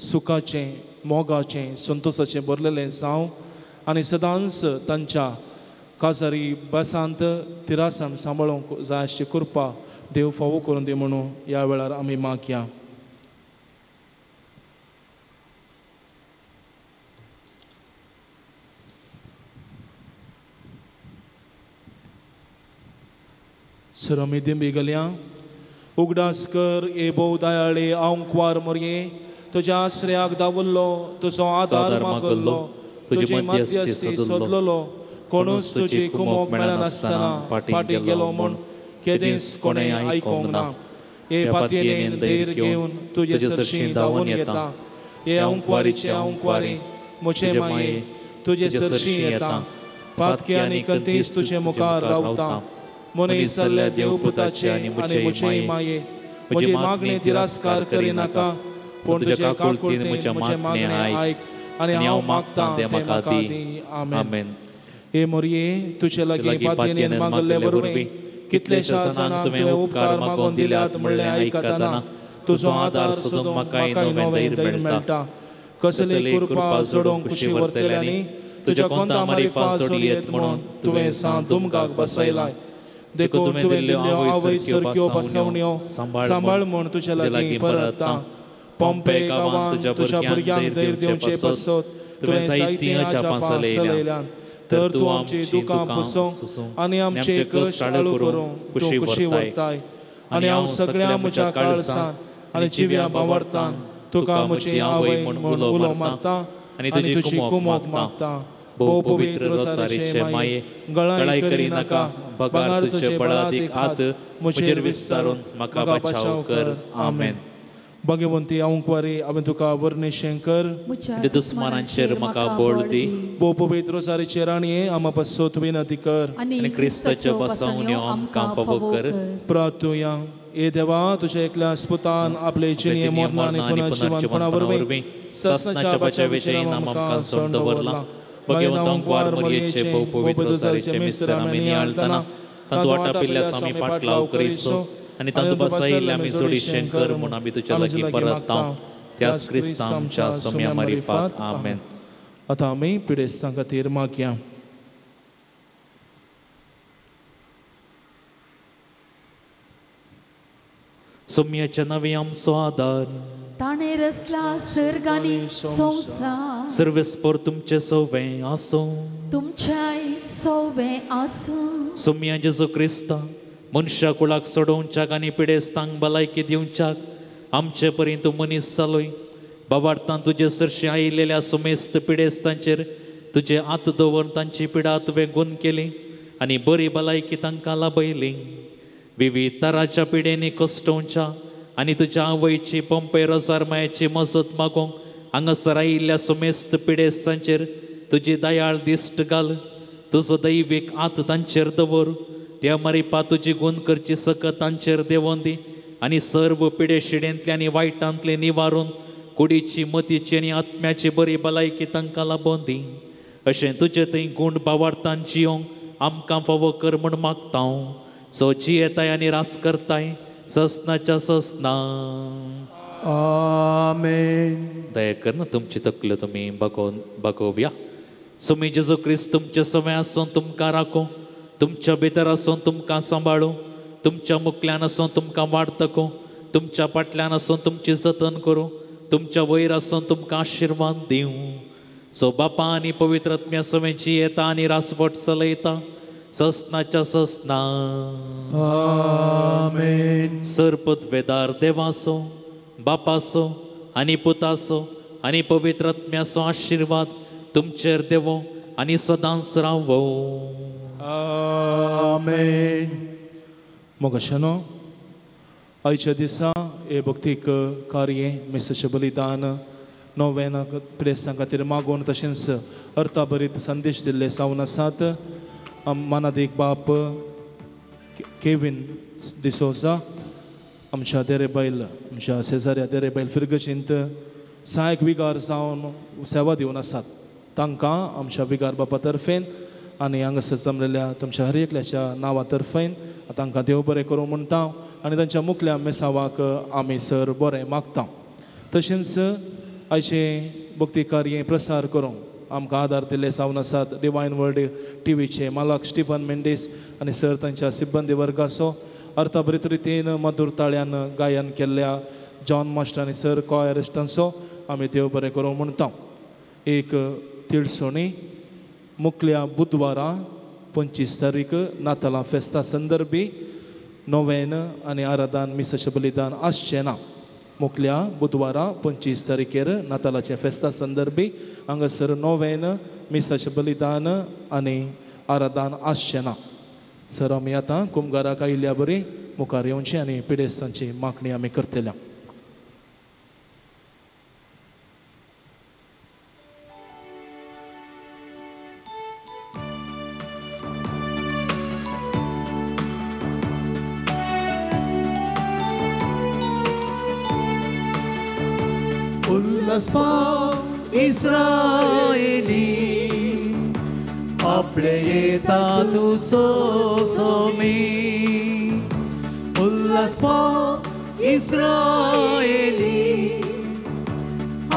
सुखाचें, मोगाचें, संतोशाचें भरलेलें जावं आनी सदांच तांच्या काजारी बसांत तिरासान सांबाळूंक जाय आसची कृपा देव फावो करून दी म्हणून ह्या वेळार आमी मागया. सर आमी दिंबी गलया. उगडास कर ए भोव दयाळे आंकवार मोरये, तुज्या आश्रयाक दावल्लो, तुजो आदार मागल्लो, तुजी मध्यस्थी सोदलेलो, कोणूच तुजी कुमोक मेळनासतना फाटीं गेलो म्हूण केदींच कोणें आयकोंक ना. हे पातयेन धैर्य घेवन तुजे सरशीं धांवून येता. हे आंकवारीचे आंकवारी म्हजे माये तुजे सरशीं येता. पातके आनी कंतीस तुजे मुखार रावता. मनीस जाल्ल्या देवपुताचे आनी म्हजे माये म्हजी मागणी तिरस्कार करिनाका, पूण तुजे काकुळटेन म्हजें मागणें आयक आनी हांव मागतां तें म्हाका दी. आमेन. हे मोरये तुजे लागीं पातयेन मागल्ले वरवीं कितलेशा जाणांक तुवें उपकार मागून दिल्यात म्हणलें आयकतना तुजो आदार सोदूंक म्हाकाय नवें धैर्य मेळटा. कसली कृपा जोडूंक कुशी व्हरतल्यांनी तुज्या कोंता मारिफा सोडयेत म्हणून तुवें सांत दुमगाक बसयलाय. देखून तुवें दिल्ल्यो आवय सारक्यो बसवण्यो सांबाळ म्हूण तुज्या लागीं परतता. पोम्पे गांवांत तुज्या भुरग्यांक धैर्य दिवचे पासत तुवें जायतीं अजापां चलयल्यांत, तर तूं आमची दुकां पुसूंक आनी आमचे कश्ट आळू करूंक तूं कुशी व्हरताय. आनी हांव सगळ्या म्हज्या काळसान आनी जिव्या बावडतान तुका म्हजी आवय म्हूण उलो मारता आनी तुजी कुमोक मागता. भोव पवित्र रोसारीचे माये गळाय करिनाका, बगार तुजे बळादीक हात म्हजेर विस्तारून म्हाका बचाव कर. आमेन. भाग्यवंती आंकवारी हांवें तुका वर्णेशें कर, म्हज्या दुस्मानांचेर म्हाका बळ दी. भोव पवित्र रोसारीचे राणये आमा पासत विनंती कर आनी क्रिस्ताच्यो बसवण्यो आमकां फावो कर. प्रार्थुया. ए देवा तुझ्या एकल्या स्पुतान आपले जिणे मरण आनी पुनर्जिवनपणा वरवीं ससनाच्या बचावेचें इनाम आमकां सोडून दवरलां. भगवंतांक वार मरियेचे भोव पवित्र जारीचे मिस्तर आमी नियाळतना तांतू वाटापिल्ल्या स्वामी पाटलाव करिसो आनी तांतू बसायिल्ले आमी जोडीशें कर म्हूण आमी तुज्या लागीं परत त्यास क्रिस्ता आमच्या सोम्या मारिफात. आमेन. आतां आमी पिडेस्तां खातीर मागया. सोम्याच्या नांवे आमचो आदार ताणें रचला सर्ग आनी संवसार. सर्वेस्पर तुमचें सवें आसूं तुमच्याय सवें आसूं. सोम्या जेजू क्रिस्ता मनशा कुळाक सोडोवच्याक आनी पिडेस्तांक भलायकी दिवच्याक आमचे परी तूं मनीस जालोय. बाबार्थान तुजे सरशी आयिल्ल्या सुमेस्त पिडेस्तांचेर तुजे हात दवरून तांची पिडा तुवें गुण केली आनी बरी भलायकी तांकां लाभयली. विविध तराच्या पिडेनी कश्टोवच्या आनी तुज्या आवयची पंपे रोजार मायेची मजत मागूंक हांगासर आयिल्ल्या सुमेस्त पिडेस्तांचेर तुजी दयाळ दिश्ट घाल. तुजो दैवीक हात तांचेर दवर. त्या मारिपा तुजी गुण करची सकत तांचेर देंवोन दी आनी सर्व पिडे शिडेंतले आनी वायटांतले निवारून कुडीची मतीची आनी आत्म्याची बरी भलायकी तांकां लाबोवन दी. अशें तुजे थंय गूण बावार्थान जियोंक आमकां फावो कर म्हूण मागता हांव. सो जियेताय आनी रास करताय ससनाच्या ससना. आमेन. दया करून तुमची तकल्यो तुमी बागोवया. सुमी जेजू क्रिस्त तुमचे सवें आसून तुमकां राखूं, तुमच्या भितर आसून तुमकां सांबाळूं, तुमच्या मुखल्यान आसून तुमकां वाडतकूं, तुमच्या फाटल्यान आसून तुमची जतन करूं, तुमच्या वयर आसून तुमकां आशिर्वाद दिवं. सो बापा आनी पवित्र आत्म्या सवें जियेता आनी रासवट चलयता ससनाच्या ससना. आमेन. सरपदवेदार देवाचो बापाचो आनी पुताचो आनी पवित्र आत्म्याचो आशिर्वाद तुमचेर देवो आनी सदांच रावो. आमेन. मोगाशानो आयच्या दिसा हे भक्तीक कार्य मेसाचें बलिदान नोवेना पिडेस्तां खातीर मागून तशेंच अर्थाभरीत संदेश दिल्ले जावन आसात. मानादीक बाप केवीन डिसोजा आमच्या देरेबायल आमच्या शेजाऱ्या देरेबायल फिरगजींत सहायक विगार जावन सेवा दिवन आसात. तांकां आमच्या विगार बापा तर्फेन आनी हांगासर जमलेल्या तुमच्या हर एकल्याच्या नांवा तर्फेन तांकां देव बरें करूं म्हणटा आनी तांच्या मुखल्या मेसावाक आमी सर बरें मागता. तशेंच आयचें भक्ती कार्य प्रसार करूंक आमकां आदार दिल्ले जावन आसात डिवायन वर्ल्ड टिवीचे मालक स्टिफन मेंडीस आनी सर तांच्या सिब्बंदी वर्गाचो अर्थाभरीत रितीन मधूर ताळ्यान गायन केल्ल्या जॉन मास्टर आनी सर कॉयरिस्टांचो आमी देव बरें करूं म्हणटा. एक तिळसोणी मुखल्या बुधवारा 25 तारीख नातालां फेस्ता संदर्भी नोवेन आनी आराधान मिसाचें बलिदान आसचें ना. मुखल्या बुधवारा 25 तारखेर नातालाचें फेस्ता संदर्भी हांगासर नोवेन मिसाचें बलिदान आनी आराधान आसचें ना. सर आमी आतां कुमगाराक आयिल्ल्या बरी मुखार येवची आनी पिडेस्तांची मागणी आमी करतल्या. इस्रायली आपले येता तूं सोमी उल्हासपा इस्रायली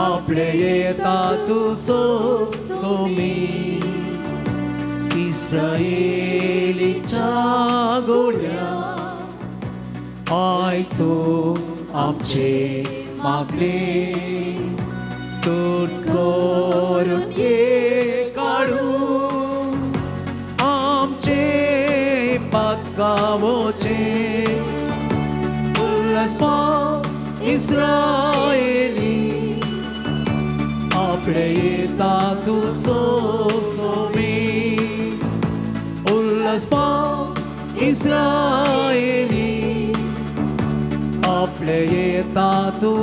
आपले येता तूं सोमी इस्रायलीच्या गोड्या आयक तूं आमचे मागणे तूट करून ये काडूं आमचे पातकावोचे उल्हासपा इस्रायली आपले येता तूं सोमी उल्हासपा इस्रायली आपले येता तूं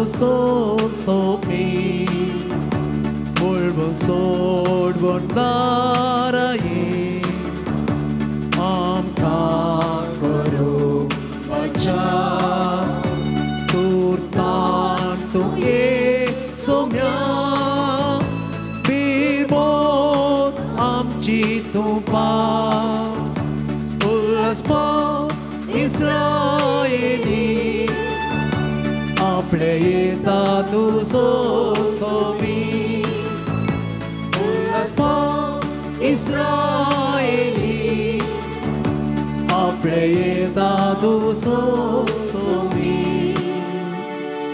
सोमी बोलबोन सोडबोन दाराये आमकां करूं बचाव. सोम्या बिरमोत आमची तुपा उल्हासपा इस्रायली आपले येता तुजो सोमी उल्हासपा इस्रायली आपले येता तुजो सोमी.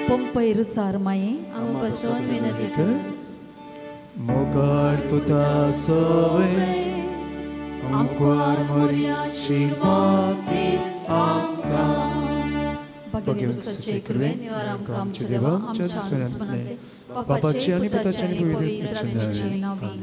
पंपय रुचार माये आमकां बसोवन विनंती कर. मोगाळ पुता सोवे आमकां मोरया शिरमाती आमकां भगिनी कृपेन निवार आमकां आमच्या देवा आमच्या स्मरणांतले बापाचे आनी पुताचे आनी पवित्र आत्म्याचे नांवान.